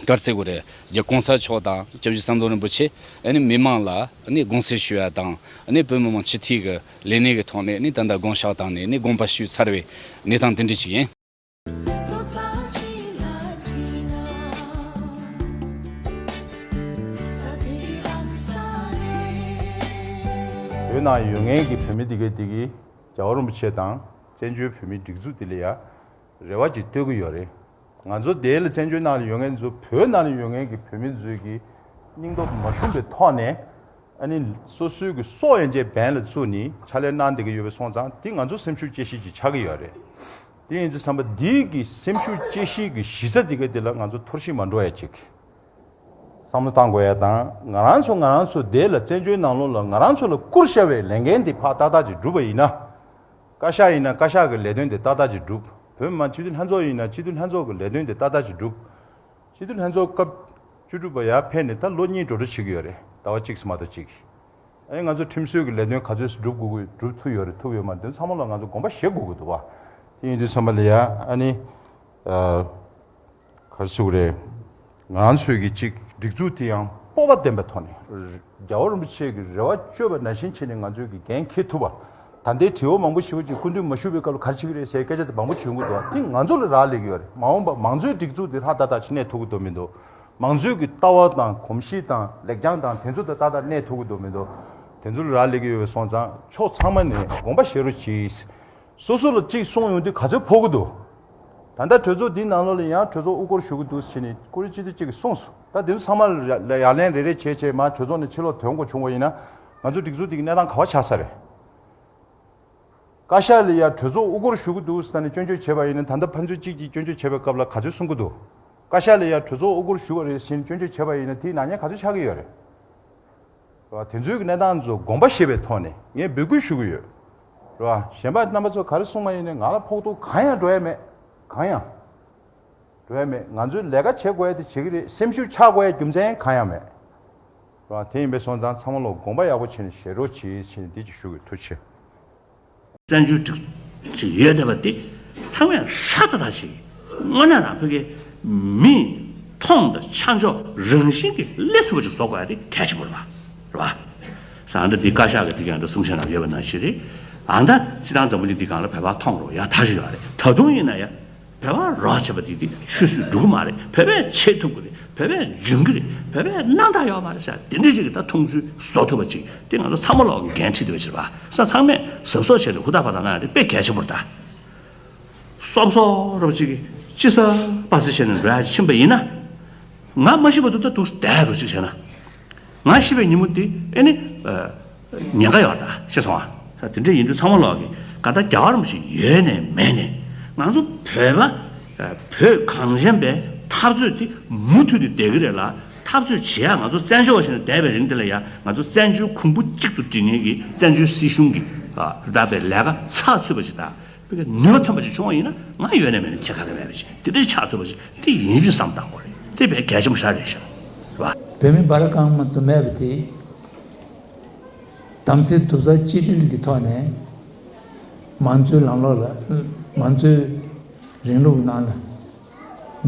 ག་རེ་ཟེར་དགོས་རེད། རྒྱ་གོང་ས་མཆོག་དང་སྐྱབས་རྗེ་ཟམ་གདོང་རིན་པོ་ཆེ་ཨ་ནི་མི་མང་ལ་ཨ་ནི་དགོངས་སེལ་ཞུ་ཡ་དང་། ཨ་ནི་བོད་མི་མང་སྤྱི་འཐུས་ཀྱི་ལས་གནས་ཀྱི་ཐོག་ནས་ཨ་ནི་ད་ལྟ་དགོངས་ཞག་བཏང་ནས་ཨ་ནི་དགོངས་པ་ཞུས་ཚར་བའི་གནས་སྟངས་དེ་འདྲ་ཞིག་ཡིན། བོད་ནང་ཡོད་མཁན་གྱི་བོད་མི་དེ་གས་དེ་གིས་རྒྱལ་བ་རིན་པོ་ཆེ་དང་བཙན་བྱོལ་བོད་མིའི་སྒྲིག་འཛུགས་དེ་ལ་ཡ་རེ་བ་ཅིག་གཏོད་ཀྱི་ཡོད་རེད། ང་ཚོ་དེ་ལ་བཙན་བྱོལ་ནང་ལ་ཡོད་མཁན་ཚོ་བོད་ནང་ལ་ཡོད་མཁན་གྱི་བོད་མི་ཚོས་ཀྱི་སྙིང་སྟོབས་མ་ཞུམ་པའི་ཐོག་ནས། ཨ་ནི་སོ་སོའི་གི་སྲོག་ཡན་ཆད་འབེན་ལ་བཙུགས་ནས་ཕྱག་ལས་གནང་བསྡད་ཀྱི་ཡོད་པ་སོང་ཙང་། དེ་ང་ཚོ་སེམས་ཤུགས་སྐྱེད་གཞི་ཅིག་ཆགས་ཀྱི་ཡོད་རེད། དེ་ཡིན་དུས་ཙམ་པ་འདིའི་གི་སེམས་ཤུགས་སྐྱེད་གཞི་གི་གཞི་རྩ་དེ་ག་དེ་ལ་ང་ཚོ་འཐོར་ཞིག་མ་འགྲོ་ཡ་ཅིག་བསམ་བློ་བཏང་དགོས་ཡ་དང་། ང་རང་ཚོ་ང་རང་ཚོ་དེ་ལ་བཙན་བྱོལ་ནང་ལོགས་ལ་ང་རང་ཚོ་ལ་བསྐུར་བཞག་པའི་ལས་འགན་དེ་ཕར་ཏག་ཏག་ཅིག་སྒྲུབ་པ་ཡིན་ན། བཀའ་ཤག་ཡིན་ན་བཀའ་ཤག་གི་ལས་དོན་དེ་ཏག་ཏག་ཅིག་སྒྲུབ། བོད་མི་མང་སྤྱི་འཐུས་ལྷན་ཚོགས་ཡིན་ན་སྤྱི་འཐུས་ལྷན་ཚོགས་ཀྱི་ལས་དོན་དེ་ཏག་ཏག་ཅིག་སྒྲུབ། སྤྱི་འཐུས་ལྷན་ཚོགས་སྐབས་བཅུ་དྲུག་པ་ཡར་ཕེབས་ནས་ད་ལོ་གཉིས་འགྲོ་འགྲོ་བྱེད་ཀྱི་ཡོད་རེད། ཟླ་བ་གཅིག་ཙམ་མ་གཏོགས་གཅིག་ཨ་ནི་ང་ཚོ་ཁྲིམས་སྲོལ་གྱི་ལས་དོན་ག་ཚོད་སྒྲུབ་དགོས་ཀྱི། སྒྲུབ་ཐུབ་ཡོད་རེད་ཐུབ་ཡོད་མ་རེད། དེ་ཚང་མ་ལ་ང་ཚོ་དགོངས་པ་བཞེས་དགོས་ཀྱི་འདུག་བ། དེ་ཡིན་དུས་ཙམ་པ་ལ་ཡ་ཨ་ནི། ཨ། ག་རེ་ཟེར་དགོས་རེད། ང་རང་ཚོའི་གི་གཅིག་སྒྲིག་འཛུགས་དེ་ཡང་སྤོབས་པ་ལྡན་པའི་ཐོག་ནས། རྒྱལ་བ་རིན་པོ་ཆེ་གི་རེ་བ་བཅོལ་བ་ནང་བཞིན་བྱས་ནས་ང་ཚོའི་གི་འགན་འཁྱེར་ཐུབ་པ། ད་ལྟའི་དྲི་བ་མང་པོ་ཞེ་པོ་ཅིག་སྐུ་མདུན་མ་བཞུགས་པའི་སྐབས་ལ་ག་རེ་བྱེད་ཀྱི་རེད་ཟེར་སྐད་ཆ་དེ་མང་པོ་བྱུང་གི་འདུག་དེ་ང་ཚོ་ལ་རག་ལས་ཀྱི་ཡོད་རེད། མ་འོངས་པ་མང་གཙོའི་སྒྲིག་འཛུགས་དེ་ལྷ་ཏག་ཏག་ཅིག་གནས་ཐུབ་ཀྱི་འདུག་མི་འདུག་མང་གཙོའི་གི་ལྟ་བ་དང་གོམས་གཤིས་དང་ལེགས་བྱང་དང་དེ་ཚོ་དེ་ཏག་ཏག་གནས་ཐུབ་ཀྱི་འདུག་མི་འདུག་དེ་ཚོ་ལ་རག་ལས་ཀྱི་ཡོད་པ་སོང་ཙང་ཕྱོགས་ཚང་མ་ནས་དགོངས་པ་བཞེས་རོགས་གྱིས། སོ་སོ་ལ་གཅིག་གསུངས་ཡོང་དུས་ག་ཚོད་ཕོག་གི་འདུག་ད་ལྟ་གྲོས་ཚོགས་འདིའི་ནང་ལོགས་ལ་ཡང་གྲོས་ཚོགས་དབུ་སྐོར་ཞུ་གི་འདུག་ཟེར་ནས་བཀུར་སྤྱི་འཐུས་གཅིག་གིས་གསུངས་སོང་། ད་དེ་ཚོ་ཚང་མ་ལ་ཡ་ལན་རེ་རེ་བྱས་བྱས་མར་གྲོས་ཚོགས་ནས་ཕྱིར་ལོག་ཐོན་དགོས་བྱུང་བ་ཡིན་ན། ང་ཚོ་སྒྲིག་འཛུགས་འདི་གི་གནས་སྟངས་ག་བ་ཆགས་ས་རེད། བཀའ་ཤག་ལ་ཡ་གྲོས་ཚོགས་དབུ་སྐོར་ཞུ་གི་འདུག་ཟེར་ནས་སྐྱོན་བརྗོད་བྱས་པ་ཡིན་ན། ད་ལྟ་ཕན་ཚུན་གཅིག་གིས་སྐྱོན་བརྗོད་བྱས་པའི་སྐབས་ལ་ག་ཚོད་གསུང་གི་འདུག་བཀའ་ཤག་ལ་ཡ་གྲོས་ཚོགས་དབུ་སྐོར་ཞུ་བ་རེད་ཟེར་ནས་སྐྱོན་བརྗོད་བྱས་པ་ཡིན་ན། དེའི་ནག་ཉེས་ག་ཚོད་ཆགས་ཀྱི་ཡོད་རེད། རེད་བ། དེ་ཚོའི་གི་གནས་སྟངས་ཚོ་དགོངས་པ་བཞེས་པའི་ཐོག་ནས་ངས་འབོད་སྐུལ་ཞུ་གི་ཡོད། རེད་བ། གཞན་པ་རྣམ་པ་ཚོ་ག་རེ་གསུང་བ་ཡིན་ནའི་ང་ལ་ཕོག་ཐུག་གང་ཡང་འགྲོ་ཡ་མེད། གང་ཡང་འགྲོ་ཡ་མེད། ང་ཚོའི་ལས་ཀ་བྱེད་དགོས་ཡ་དེ་བྱེད་ཀྱི་རེད། སེམས་ཤུགས་ཆག་དགོས་ཡ་རྒྱུ་མཚན་གང་ཡང་མེད། རེད་བ། དེ་ཡིན་པའི་སོང་ཙང་ཚང་མ་ལོ་དགོངས་པ་ཡག་པོ་བྱས་ནས་བཞེས་རོགས་གྱིས་ཟེར་ནས་འདི་ཅིག་ཞུ་གི། ཐུགས་རྗེ་ཆེ། བཙན་བྱོལ་སྒྲིག་ཅིག་ཡོད་བསྡད་པ་འདི་ཚང་མས་ཧྲ་ཏག་ཏག་ཞིག་དངོས་གནས་རང་བོད་ཀྱི་མིས་མཐོང་དང་ཆ་འཇོག་རང་བཞིན་གྱིས་སླེབས་ཐུབ་པ་ཅིག་བཟོ་དགོས་ཡ་དེ་གལ་ཆེན་པོ་རེད་པ། རེད་པ། ས་ཨ་འདྲ་འདི་བཀའ་ཤག་གི་དེ་ག་འདྲ་གསུང་བཤད་ནང་ཡོད་པ་ནང་བཞིན་རེད། ཨ་ད་སྤྱི་བཏང་འཛམ་བུ་གླིང་འདི་སྒང་ལ་བོད་པ་མཐོང་རོགས་ཡ་ད་ཞིག་ཡོད་རེད། ད་དུང་ཡིན་ན་ཡ། བོད་པ་རོགས་བྱེད་པ་དེ་དེ་ཆུད་ཟོས་འགྲོ་གི་མ་རེད། བོད་པས་བྱེད་ཐུབ་ཀྱི་རེད། བོད་པས་འཇོན་གྱི་རེད། བོད་པས་རྣམ་དག་ཡོད་མ་རེད་ཟེར་དེ་འདྲ་ཞིག་གི་ད་མཐོང་ཚུལ་བཟོ་ཐུབ་པ་ཅིག་དེ་ང་ཚོ་ཚང་མ་ལོག་འགན་འཁྲི་འདུག་པ་ཕྱིར་བ་ས་ཚང་མས་གཟབ་གཟབ་བྱས་ནས་ཧུར་ཐག་པ་དང་གནང་ཡ་དེ་དཔེ་གལ་ཆེན་པོ་རེད་ད། སོབ་སོབ་རོབ་ཅིག་གིས་ཅི་ཟ་པ་ཟ་བྱས་ནས་འགྲོ་ཡ་ཕྱིན་པ་ཡིན་ན། ང་མ་ཤི་བར་དུ་ད་འདུག་བསྡད་རོགས་ཅིག་བྱས་ན། ང་ཤི་བའི་ཉིན་མོ་དེ་ཨེ་ནི། ཉེན་ཁ་ཡོད་ད་ཤེས་སོང་ཨ། ས་དེ་འདྲ་ཡིན་དུས་ཚང་མ་ལོག་གིས་ག་ད་རྒྱལ་བ་རིན་པོ་ཆེ་ཡོད་ནས་མེད་ནས་ང་ཚོ་བོད་པ་བོད་གངས་ཅན་པའི་འཐབ་རྩོད་དེ་མུ་མཐུད་དུ་བསྡད་ཀྱི་རེད་ལ། འཐབ་རྩོད་བྱེད་ཡ་ང་ཚོ་བཙན་བྱོལ་བ་ཞིག་ནས་བསྡད་པའི་རིང་དེ་ལ་ཡ་ང་ཚོ་བཙན་བྱོལ་ཁུང་བུ་གཅིག་ཏུ་སྒྲིལ་མཁན་གྱི་བཙན་བྱོལ་སྲིད་གཞུང་གི་ར་བའི་ལས་ཀ་ཚགས་ཚུད་པ་ཞིག་དང་། བོད་ཀྱི་ནུས་པ་ཐོན་པ་ཞིག་བྱུང་བ་ཡིན་ན་ང་ཡོད་ནས་མེད་ནས་ཁྱད་ཁ་རེ་མེད་པ་ཞིག་དེ་འདྲ་ཆགས་ཐུབ་པ་ཞིག་དེ་ཡིན་རྒྱུ་བསམ་བཏང་དགོས་རེད། དེ་དཔེ་གལ་ཆེན་པོ་ཞིག་རེད་ཤག་རེད་བ། བོད་མི་འབར་རྐང་མ་དུ་མེད་པ་དེ། དམ་ཚིག་རྡོག་རྩ་གཅིག་སྒྲིལ་གྱི་ཐོག་ནས་མང་གཙོའི་ལམ་ལུགས་ལ་མང་གཙོའི་རིང་ལུགས་ནང་ལ་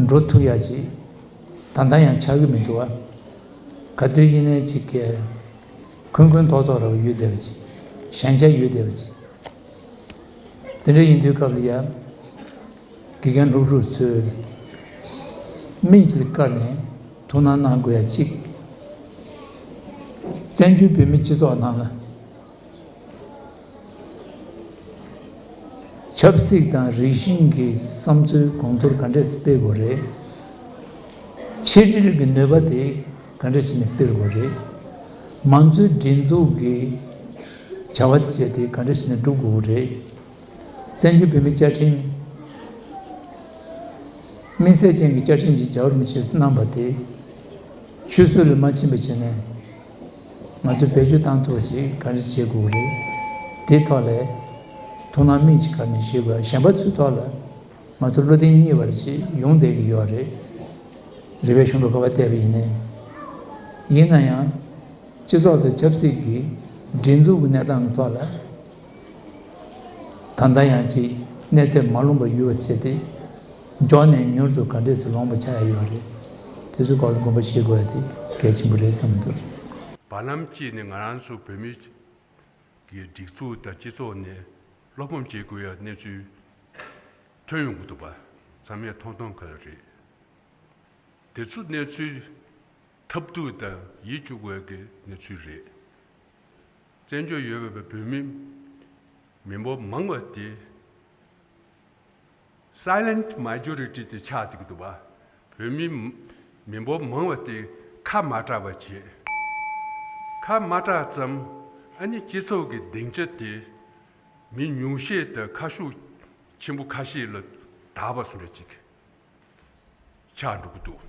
འགྲོ་ཐུབ་ཡ་ཅིག་ད་ལྟ་ཡང་ཆགས་ཀྱི་མི་འདུག་བ། ག་དུས་ཡིན་ནའི་ཅིག་གིས་ཁོན་ཁོན་ཐོག་ཐོག་ར་བ་ཡོད་བསྡད་པ་ཅིག་ཞན་ཆ་ཡོད་བསྡད་པ་ཅིག་དེ་འདྲ་ཡིན་དུས་སྐབས་ལ་ཡ། དགེ་རྒན་སློབ་ཕྲུག་ཚོས་སྨན་གྱི་བཀའ་ནས་ཐུགས་སྣང་གནང་དགོས་ཡ་གཅིག་བཙན་བྱོལ་བོད་མི་སྤྱི་ཚོགས་ནང་ལ་ཆབ་སྲིད་དང་རིག་གཞུང་གི་བསམ་ཚུལ་གོང་མཐོར་ག་འདྲས་སྤེལ་དགོས་རེད། ཆེད་སྒྲིག་གི་ནུས་པ་དེ་ག་འདྲས་བྱས་ནས་སྤེལ་དགོས་རེད། མང་གཙོའི་སྒྲིག་འཛུགས་ཀྱི་བྱ་བ་དེ་བྱས་ཏེ་ག་འདྲས་བྱས་ནས་སྒྲུབ་དགོས་རེད། བཙན་བྱོལ་བོད་མིའི་བཅའ་ཁྲིམས། དམིགས་བསལ་ཅན་གྱི་བཅའ་ཁྲིམས་ཤིག་རྒྱལ་བ་རིན་པོ་ཆེས་གནང་བ་དེ། ཆུད་ཟོས་ལ་མ་ཕྱིན་པ་བྱས་ནས། ང་ཚོས་བེད་སྤྱོད་བཏང་ཐུབ་པ་ཞིག་ག་འདྲ་བྱེད་དགོས་རེད། དེའི་ཐོག་ལ། ཐུགས་སྣང་སྨན་གྱི་བཀའ་ནས་བཞེས་དགོས་གཞན་པ་ཚོའི་ཐོག་ལ། ང་ཚོ་བློ་གདེང་གཉིས་བར་ཞིག་ཡོང་བསྡད་ཀྱི་ཡོད་རེད། རིག་པའི་གཞུང་ལ་ག་པར་བལྟས་པ་ཡིན་ནའི། ཡིན་ན་ཡང་། སྤྱི་ཚོགས་དང་ཆབ་སྲིད་ཀྱི་སྒྲིག་འཛུགས་ཀྱི་གནས་སྟངས་ཀྱི་ཐོག་ལ། ད་ལྟ་ཡང་ཅིག་གནས་ཚད་མ་ལོངས་པ་ཡོད་པ་བྱས་ཏེ། མགྱོགས་ནས་མྱུར་དུ་ག་འདྲས་སེ་ལོངས་པ་ཆགས་ཡ་ཡོད་རེད། དེ་ཚོའི་སྐོར་ལ་དགོངས་པ་བཞེས་དགོས་ཡ་དེ་གལ་ཆེན་པོ་རེད་བསམ་གྱི་འདུག་བར་ལམ་གཅིག་ནས་ང་རང་ཚོ་བོད་མི་གི་སྒྲིག་འཛུགས་དང་སྤྱི་ཚོགས་ནས་བློ་ཕམ་བྱེད་དགོས་ཡ་གནས་ཚུལ་ཐོན་ཡོང་གི་འདུག་པ། ཚང་མས་མཐོང་མཐོང་ག་ལ་རེད། དེ་ཚོ་གནས་ཚུལ་ཐབས་སྡུག་དང་ཡིད་སྐྱོ་དགོས་ཀྱི་གནས་ཚུལ་རེད། བཙན་བྱོལ་ཡོད་པའི་བོད་མི་མི་འབོར་མང་བ་དེ་silent majority དེ་ཆགས་བསྡད་ཀྱི་འདུག་པ། བོད་མི་མི་འབོར་མང་བ་དེ་ཁ་མ་གྲགས་པ་བྱས། ཁ་མ་གྲགས་ཙམ་ཨ་ནི་སྤྱི་ཚོགས་ཀྱི་སྡིངས་ཆ་དེ་མི་ཉུང་ཤས་དང་ཁ་ཤུགས་ཆེན་པོ་ཁ་ཤས་ལ་དག་པ་བཟོ་འདྲ་ཅིག་ཆགས་འགྲོ་གི་འདུག་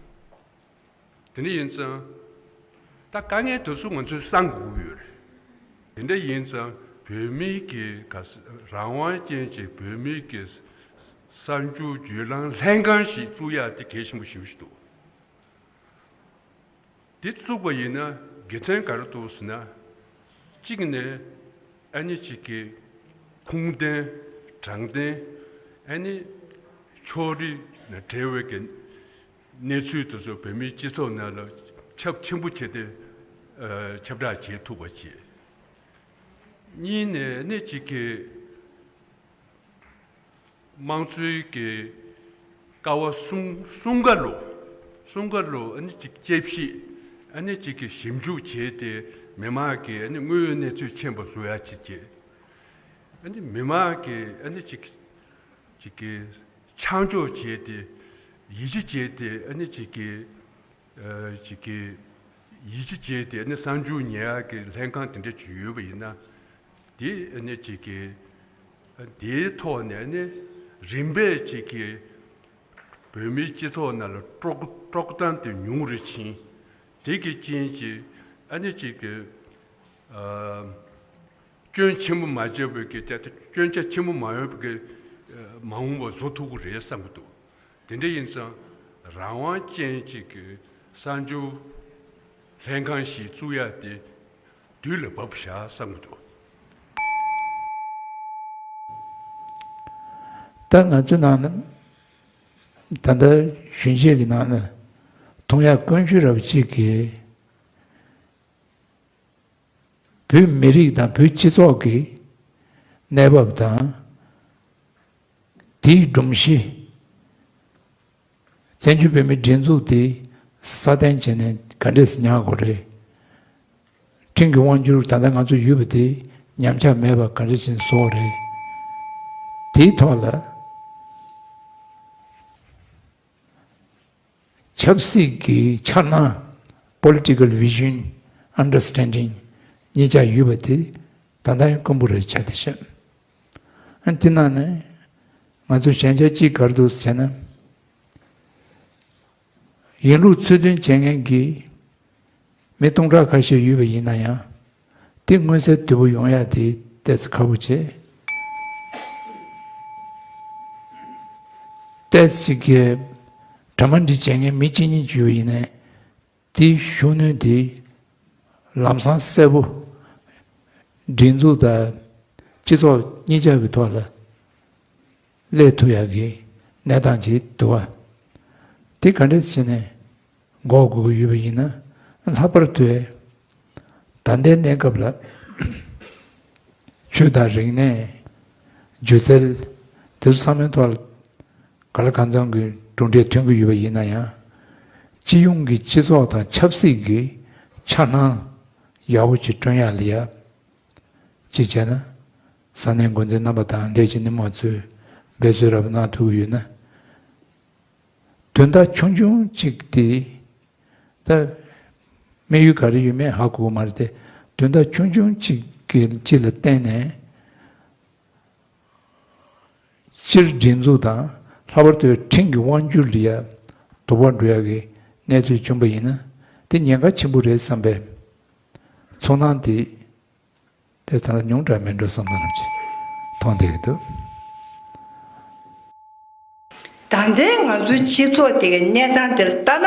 དེ་འདྲ་ཡིན་ཙང་། ད་དཀའ་ངལ་དེ་ཚོ་ང་ཚོས་སངས་དགོས་ཀྱི་ཡོད་རེད། དེ་འདྲ་ཡིན་ཙང་བོད་མིའི་གི་ག་ས་རང་དབང་ཅན་གྱི་བོད་མིའི་གི་གསར་འགྱུར་བརྒྱུད་ལམ་ལྷན་ཁང་ཞིག་བཙུགས་ཡ་དེ་གལ་ཆེན་པོ་ཞེ་པོ་ཞིག་འདུག་དེ་བཙུགས་པ་ཡིན་ན་དགེ་མཚན་ག་རེ་འདུག་ཟེར་ན། གཅིག་ནས་ཨ་ནི་གཅིག་གི་ཁུངས་ལྡན་དྲང་བདེན་ཨ་ནི་ཕྱོགས་རིས་ནས་བྲལ་བའི་གི་གནས་ཚུལ་དེ་ཚོ་བོད་མིའི་སྤྱི་ཚོགས་ནང་ལ་ཁྱབ་ཆེན་པོ་བྱས་ཏེ་ཨ་ཁྱབ་བསྒྲགས་བྱེད་ཐུབ་པ་བྱས། གཉིས་ནས་ཨ་ནི་གཅིག་གི་དམངས་གཙོའི་གི་ཀ་བ་གསུམ་གསུམ་ཀ་ལོ། གསུམ་ཀ་ལོ་ཨ་ནི་གཅིག་དཔྱད་ཞིབ་ཨ་ནི་གཅིག་གི་ཞིབ་འཇུག་བྱས་ཏེ་མི་མང་གི་ཨ་ནི་དངོས་ཡོད་གནས་ཚུལ་མཁྱེན་པ་བཟོ་ཡ་གཅིག་བྱས། ཨ་ནི་མི་མང་གི་ཨ་ནི་གཅིག་གཅིག་གི་ཆ་འཇོག་བྱས་ཏེ་ཡིད་ཆེས་བྱས་ཏེ་ཨ་ནི་གཅིག་གི་ཨ་གཅིག་གི་ ཡིད་ཆེས་བྱས་ཏེ་ནི་གསར་འགྱུར་ཉན་ཡག་གི་ལྷན་ཁང་དེ་འདྲ་ཅིག་ཡོད་པ་ཡིན་ན། དེ་ནི་ཅིག་གི་དེའི་ཐོག་ནས་ནི་རིམ་པས་ཅིག་གི་བོད་མིའི་སྤྱི་ཚོགས་ནང་ལ་དཀྲོག་དཀྲོག་གཏམ་དེ་ཉུང་རུ་ཕྱིན། དེ་གི་རྐྱེན་གྱིས་ཨ་ནི་ཅིག་གི་ཨ། སྐྱོན་ཆེན་པོ་མ་བརྗོད་པའི་གི་དེ་སྐྱོན་ཆ་ཆེན་པོ་མ་ཡོང་བའི་གི་མ་འོངས་པ་བཟོ་ཐུབ་ཀྱི་རེད་བསམ་གྱི་འདུག་དེ་འདྲ་ཡིན་ཙང་རང་དབང་ཅན་ཅིག་གི་གསར་འགྱུར་ལྷན་ཁང་ཞིག་བཙུགས་ཡ་དེ་དུས་ལ་བབ་བཞག་བསམ་གྱི་འདུག་ད་ང་ཚོའི་ནང་ན་ད་ལྟ་གཞོན་སྐྱེས་ཀྱི་ནང་ན་མཐོང་ཡ་ཀུན་སྤྱོད་རབ་ཅིག་གི་བོད་མི་རིགས་དང་བོད་སྤྱི་ཚོགས་ཀྱི་གནས་བབ་དང་། དེའི་སྒྲོམ་གཞི། བཙན་བྱོལ་བོད་མིའི་སྒྲིག་འཛུགས་དེ་སྲ་བརྟན་བྱས་ནས་ག་འདྲས་ཉར་དགོས་རེད། ཁྲིམས་ཀྱི་དབང་སྒྱུར་ད་ལྟ་ང་ཚོ་ཡོད་པ་དེ་ཉམས་ཆག་མེད་པ་ག་འདྲས་བྱས་ནས་བཟོ་དགོས་རེད། དེའི་ཐོག་ལ། ཆབ་སྲིད་ཀྱི་འཆར་སྣང་། Political Vision Understanding གཉིས་ཆ་ཡོད་པ་དེ་ད་ལྟ་ཡང་དཀོན་པོ་རེད་ཆགས་བསྡད་ཤག་ཨ་དེ་ནང་ནས་ང་ཚོ་ཞན་ཆ་གཅིག་ག་རེ་འདུག་ཟེར་ན། ཡིན་ལུགས་ཚུལ་མཐུན་བྱེད་མཁན་གྱི་མི་སྟོང་ཕྲག་ཁ་ཤས་ཡོད་པ་ཡིན་ན་ཡང་། དེ་མངོན་གསལ་དོད་པོ་ཡོང་ཡ་དེ་ཏོག་ཙམ་ཁག་པོ་བྱས། ཏོག་ཙམ་གྱི་གྲ་མ་འགྲིག་བྱེད་མཁན་མི་གཅིག་གཉིས་ཅིག་ཡོད་པ་ཡིན་ན། དེའི་ཤུགས་སྣོན་དེ་ལམ་སང་གསལ་པོ་སྒྲིག་འཛུགས་དང་སྤྱི་ཚོགས་གཉིས་ཆ་གི་ཐོག་ལ་སླེབས་ཐུབ་ཡག་གི་གནས་སྟངས་ཅིག་འདུག་བ། དེ་ག་འདྲས་བྱས་ནས་འགོག་དགོས་ཀྱི་ཡོད་པ་ཡིན་ན། ལྷག་པར་དུ་ད་ལྟའི་གནས་སྐབས་ལ་ཆོས་དང་རིག་གནས། སྒྱུ་རྩལ། དེ་ཚོ་ཚང་མའི་ཐོག་ལ་ག་ལ་གང་འཚམ་གྱི་གྲུབ་འབྲས་ཐོན་གྱི་ཡོད་པ་ཡིན་ན་ཡང་། སྤྱི་ཡོངས་ཀྱི་སྤྱི་ཚོགས་དང་ཆབ་སྲིད་ཀྱི་འཆར་སྣང་ཡག་པོ་ཅིག་བསྐྲུན་ཡག་ལ་ཡ། གཅིག་བྱས་ན། ས་གནས་འགོ་འཛིན་རྣམ་པ་དང་ལས་བྱེད་སྣེ་མོ་ཚོས་འབད་རྩོལ་རབ་གནང་ཐུབ་ཀྱི་ཡོད་ན། དོན་དག་ཆུང་ཆུང་གཅིག་དེ། ད་དམིགས་ཡུལ་ག་རེ་ཡོད་མེད་ཧ་གོ་གི་མ་རེད་དེ། དོན་དག་ཆུང་ཆུང་གཅིག་གི་སྤྱི་ལ་བརྟེན་ནས། སྤྱིར་སྒྲིག་འཛུགས་དང་ལྷག་པར་དུ་ཁྲིམས་ཀྱི་དབང་སྒྱུར་ལ་ཡ་དོགས་པ་འགྲོ་ཡ་གི་གནས་ཚུལ་བྱུང་པ་ཡིན་ན། དེ་ཉེན་ཁ་ཆེན་པོ་རེད་བསམ་པའི་ཚོར་སྣང་དེ། དེ་ད་ལྟ་ཉུང་དྲགས་མེད་འགྲོ་བསམ་ན་རབ་ཅིག་མཐོང་བསྡད་ཀྱི་འདུག་ད་ལྟའི་ང་ཚོའི་སྤྱི་ཚོགས་དེ་གའི་གནས་སྟངས་དེར་ལྟ་ན།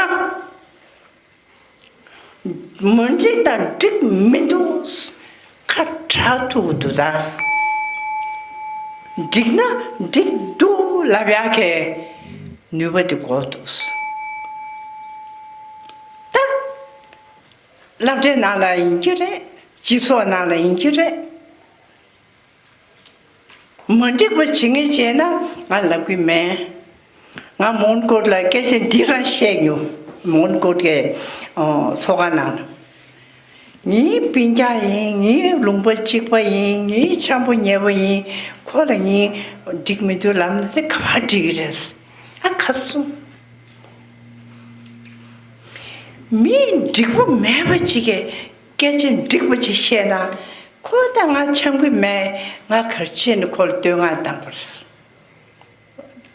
མ་འགྲིག་དང་འགྲིག་མི་འདུག་ཁ་གྲག་ཐུབ་ཀྱི་འདུག་ད། འགྲིག་ན་འགྲིག་འདུག་ལབ་ཡག་གི་ནུས་པ་དེ་དགོས་འདུག་ད། སློབ་གྲྭའི་ནང་ལ་ཡིན་གྱི་རེད། སྤྱི་ཚོགས་ནང་ལ་ཡིན་གྱི་རེད། མ་འགྲིག་པ་བྱེད་མཁན་བྱས་ན་ང་ལབ་ཀྱི་མེད། ང་མོན་གྷོ་ལ་སྐད་ཆ་འདི་རང་བཤད་མྱོང་། མོན་གྷོ་གི་ཨོ་ཚོགས་ཁང་ནང་ལ། ངའི་སྤུན་ཀྱག་ཡིན། ངའི་ལུང་པ་གཅིག་པ་ཡིན། ངའི་འཆམ་པོ་ཉེ་པོ་ཡིན། ཁོ་ལ་ངས་འགྲིག་མི་འདུག་ལབ་ན་དེ་ག་པར་འགྲིག་གི་རེད། ཨ་ཁ་བཙུམ། མི་འགྲིག་པོ་མེད་པ་ཅིག་གིས་སྐད་ཆ་འགྲིག་པ་ཅིག་བཤད་ན། ཁོ་དང་ང་འཆམ་གྱི་མེད། ང་ག་རེ་བྱས་ནས་ཁོ་ལ་བསྟོད་བསྔགས་བཏང་དགོས་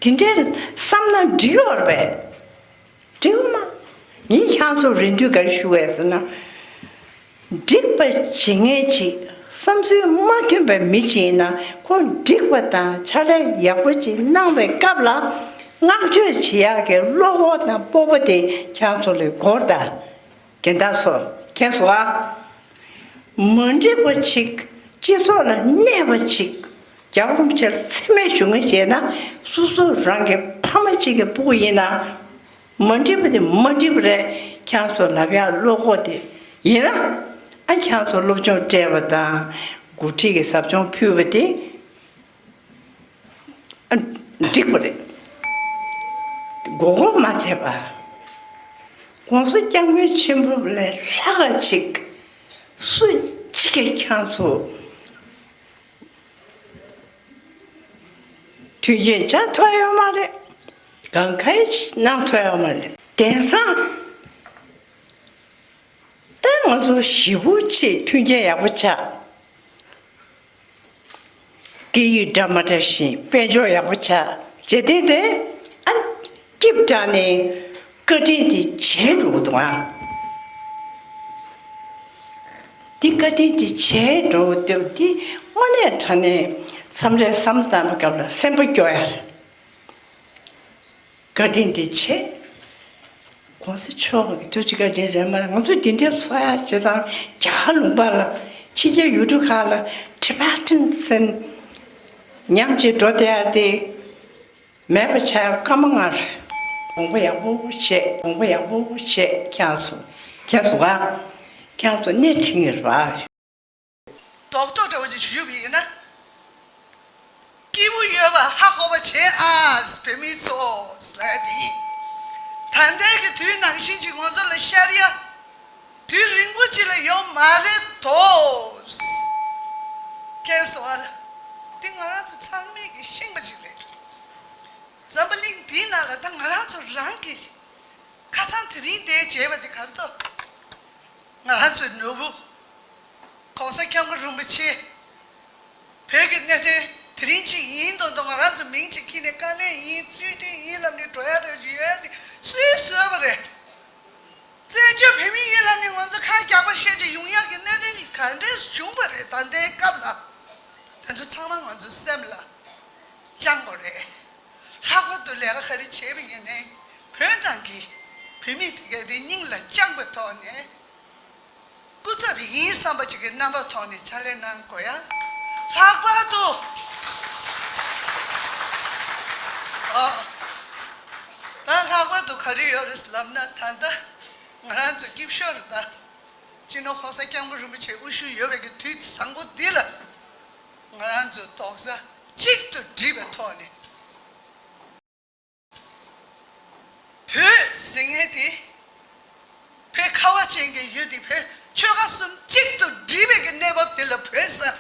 རེད། དེ་འདྲའི་བསམ་ན་འགྲིག་ཡོད་རེད་པས། འགྲིག་ཡོད་མ། ངས་ཁྱེད་ཚོར་རེ་འདུན་ག་རེ་ཞུ་བས་ཟེར་ན། འགྲིག་པ་བྱེད་མཁན་ཅིག་བསམ་ཚུལ་མ་མཐུན་པའི་མི་ཅིག་ཡིན་ན། ཁོ་འགྲིག་པ་དང་ཕྱག་ལས་ཡག་པོ་ཅིག་གནང་བའི་སྐབས་ལ་བསྔགས་བརྗོད་བྱེད་ཡག་གི་བློ་ཁོག་དང་སྤོབས་པ་དེ་ཁྱེད་ཚོ་ལ་དགོས་རེད་ད། རྒན་བདག་ཚོ། མཁྱེན་སོང་ཨ། མ་འགྲིག་པ་ཅིག་སྤྱི་ཚོགས་ལ་གནས་པ་ཅིག་རྒྱལ་བ་རིན་པོ་ཆེ་ལ་མཚན་སྨད་ཞུ་མཁན་བྱས་ན། སོ་སོ་རང་གི་ཕ་མ་གཅིག་གི་སྤུ་གུ་ཡིན་ན། མ་འགྲིག་པ་དེ་མ་འགྲིག་པ་རེད། ཁྱེད་ཚོ་ལབ་ཡག་བློ་ཁོག་དེ་ཡིན་ན། ཨ་ཁྱེད་ཚོ་སློབ་སྦྱོང་སྤྲད་པ་དང་འགོ་ཁྲིད་ཀྱི་ཟབ་སྦྱོང་ཕུལ་བ་དེ་འགྲིག་པ་རེད། མགོ་སྐོར་མ་བྱས་པ། ༸གོང་ས་༸སྐྱབས་མགོན་ཆེན་པོ་ལས་ལྷག་ག་ཅིག་སུ་གཅིག་གིས་ཁྱེད་ཚོ་མཐུན་རྐྱེན་སྦྱར་ཐུབ་ཡོད་མ་རེད། གང་ག་གནང་ཐུབ་ཡོད་མ་རེད། དེང་སང་། ང་ཚོ་ཞེ་པོ་ཅིག་མཐུན་རྐྱེན་ཡག་པོ་ཆགས། སྐད་ཡིག་འདྲ་མ་འདྲ་བཞིན་དཔལ་འབྱོར་ཡག་པོ་ཆགས། བྱེད་དེ་དེ་ཨ་སྐྱིབས་དྲག་ནས་བཀའ་དྲིན་དེ་བྱས་འགྲོ་གི་འདུག་ཨ། འདི་བཀའ་དྲིན་དེ་བྱས་འགྲོ་གི་འདུག་འདི་དངོས་གནས་དྲང་གནས་མཚམས་རེ་བསམ་བློ་བཏང་བའི་སྐབས་ལ་སེམས་པ་སྐྱོ་ཡ་རེད། བཀའ་དྲིན་དེ་ཆེ། གོང་ས་མཆོག་གི་ཐུགས་རྗེ་བཀའ་དྲིན་རེད་མ་རེད། ང་ཚོ་འདི་འདྲའི་འཚོ་ཡ་བྱེད་སྟངས་རྒྱ་གར་ལུང་པ་ལ་ཕྱི་རྒྱལ་ཡུལ་གྲུ་ཁག་ལ་ཊི་བེ་ཊན་ཟེར་ཉམས་ཀྱིས་འགྲོ་བསྡད་ཡ་དེ་མེད་པ་བྱ་ཡ་སྐར་མ་ལྔ་རེད། དགོངས་པ་ཡག་པོ་བཞེས། དགོངས་པ་ཡག་པོ་བཞེས། ཁྱེད་ཚོ་ཁྱེད་ཚོ་ག་ཁྱེད་ཚོ་སྣེ་ཁྲིད་ངེས་རེད་པ། རྡོག་རྡོག་འདྲ་བོ་ཅིག་ཞུས་པ་ཡིན་ན། སྐྱིད་པོ་ཡོད་པ་ཧ་གོ་བ་བྱེད་ཨ། བོད་མི་ཚོ་ཟེར་དེ་ཡིན། ད་ལྟའི་གི་དུས་ནང་བཞིན་ཅིག་ང་ཚོ་ལ་ཤར་ཡ། དུས་རིང་པོ་ཅིག་ལ་ཡོང་མ་རེད་དོ། ཁྱེད་ཚོ་བ་ལ། འདི་ང་རང་ཚོ་ཚང་མས་གི་ཤེས་པ་ཅིག་རེད། འཛམ་བུ་གླིང་འདིའི་ནང་ལ་ད་ང་རང་ཚོ་རང་གི་ཁ་སང་དེ་རིང་འདིར་མཇལ་བ་འདི་ག་རེ་འདུག་ང་རང་ཚོའི་ནོར་བུ། ༸གོང་ས་༸སྐྱབས་མགོན་རིན་པོ་ཆེ། བོད་ཀྱི་གནད་དོན་དེ་རིང་གཅིག་ཡིན་མདོག་མདོག་ང་རང་ཚོ་མིང་གཅིག་ཁྱེར་ནས་དཀའ་ལས་ཡིན་རྩོད་དོན་ཡིན་ལབ་ནས་འགྲོ་ཡ་རེ་ཡོད་ཡ་དེ་སུས་བཟོས་པ་རེད། བཙན་བྱོལ་བོད་མི་ཡིན་ལབ་ནས་ང་ཚོ་ཁ་རྒྱག་པ་བཤད་ཀྱི་ཡོང་ཡག་གི་གནད་དོན་གྱི་ག་འདྲས་བྱུང་བ་རེད། ད་ལྟའི་སྐབས་ལ་དེ་ཚོ་ཚང་མ་ང་ཚོའི་སེམས་ལ་བཅངས་དགོས་རེད། ལྷག་པར་དུ་ལས་ཀ་ག་རེ་བྱས་པ་ཡིན་ནའི་བོད་ནང་གི་བོད་མི་དེ་གའི་དེ་སྙིང་ལ་བཅངས་པའི་ཐོག་ནས། སྐུ་ཚབ་ཡིན་བསམ་པ་ཅིག་གི་རྣམ་པ་ཐོག་ནས་ཕྱག་ལས་གནང་དགོས་ཡ། ལྷག་པར་དུ། ཨ། ད་ལྷག་པར་དུ་ག་རེ་ཡོད་རེད་ལབ་ན། ད་ལྟ་ང་རང་ཚོ་སྐྱིད་ཤོར་རེད་ད། སྤྱི་ནོར་༸གོང་ས་༸སྐྱབས་མགོན་རིན་པོ་ཆེ་དབུ་བཞུགས་ཡོད་པའི་གི་དུས་བཟང་པོ་འདི་ལ། ང་རང་ཚོ་རྡོག་རྩ་གཅིག་ཏུ་སྒྲིལ་བའི་ཐོག་ནས། བོད་ཟེར་མཁན་དེ། བོད་ཁ་བ་ཅན་གྱི་ཡུལ་དེ། བོད་ཆོལ་ཁ་གསུམ་གཅིག་ཏུ་སྒྲིལ་བའི་གི་གནས་བབ་དེ་ལ་བོད་ཟེར་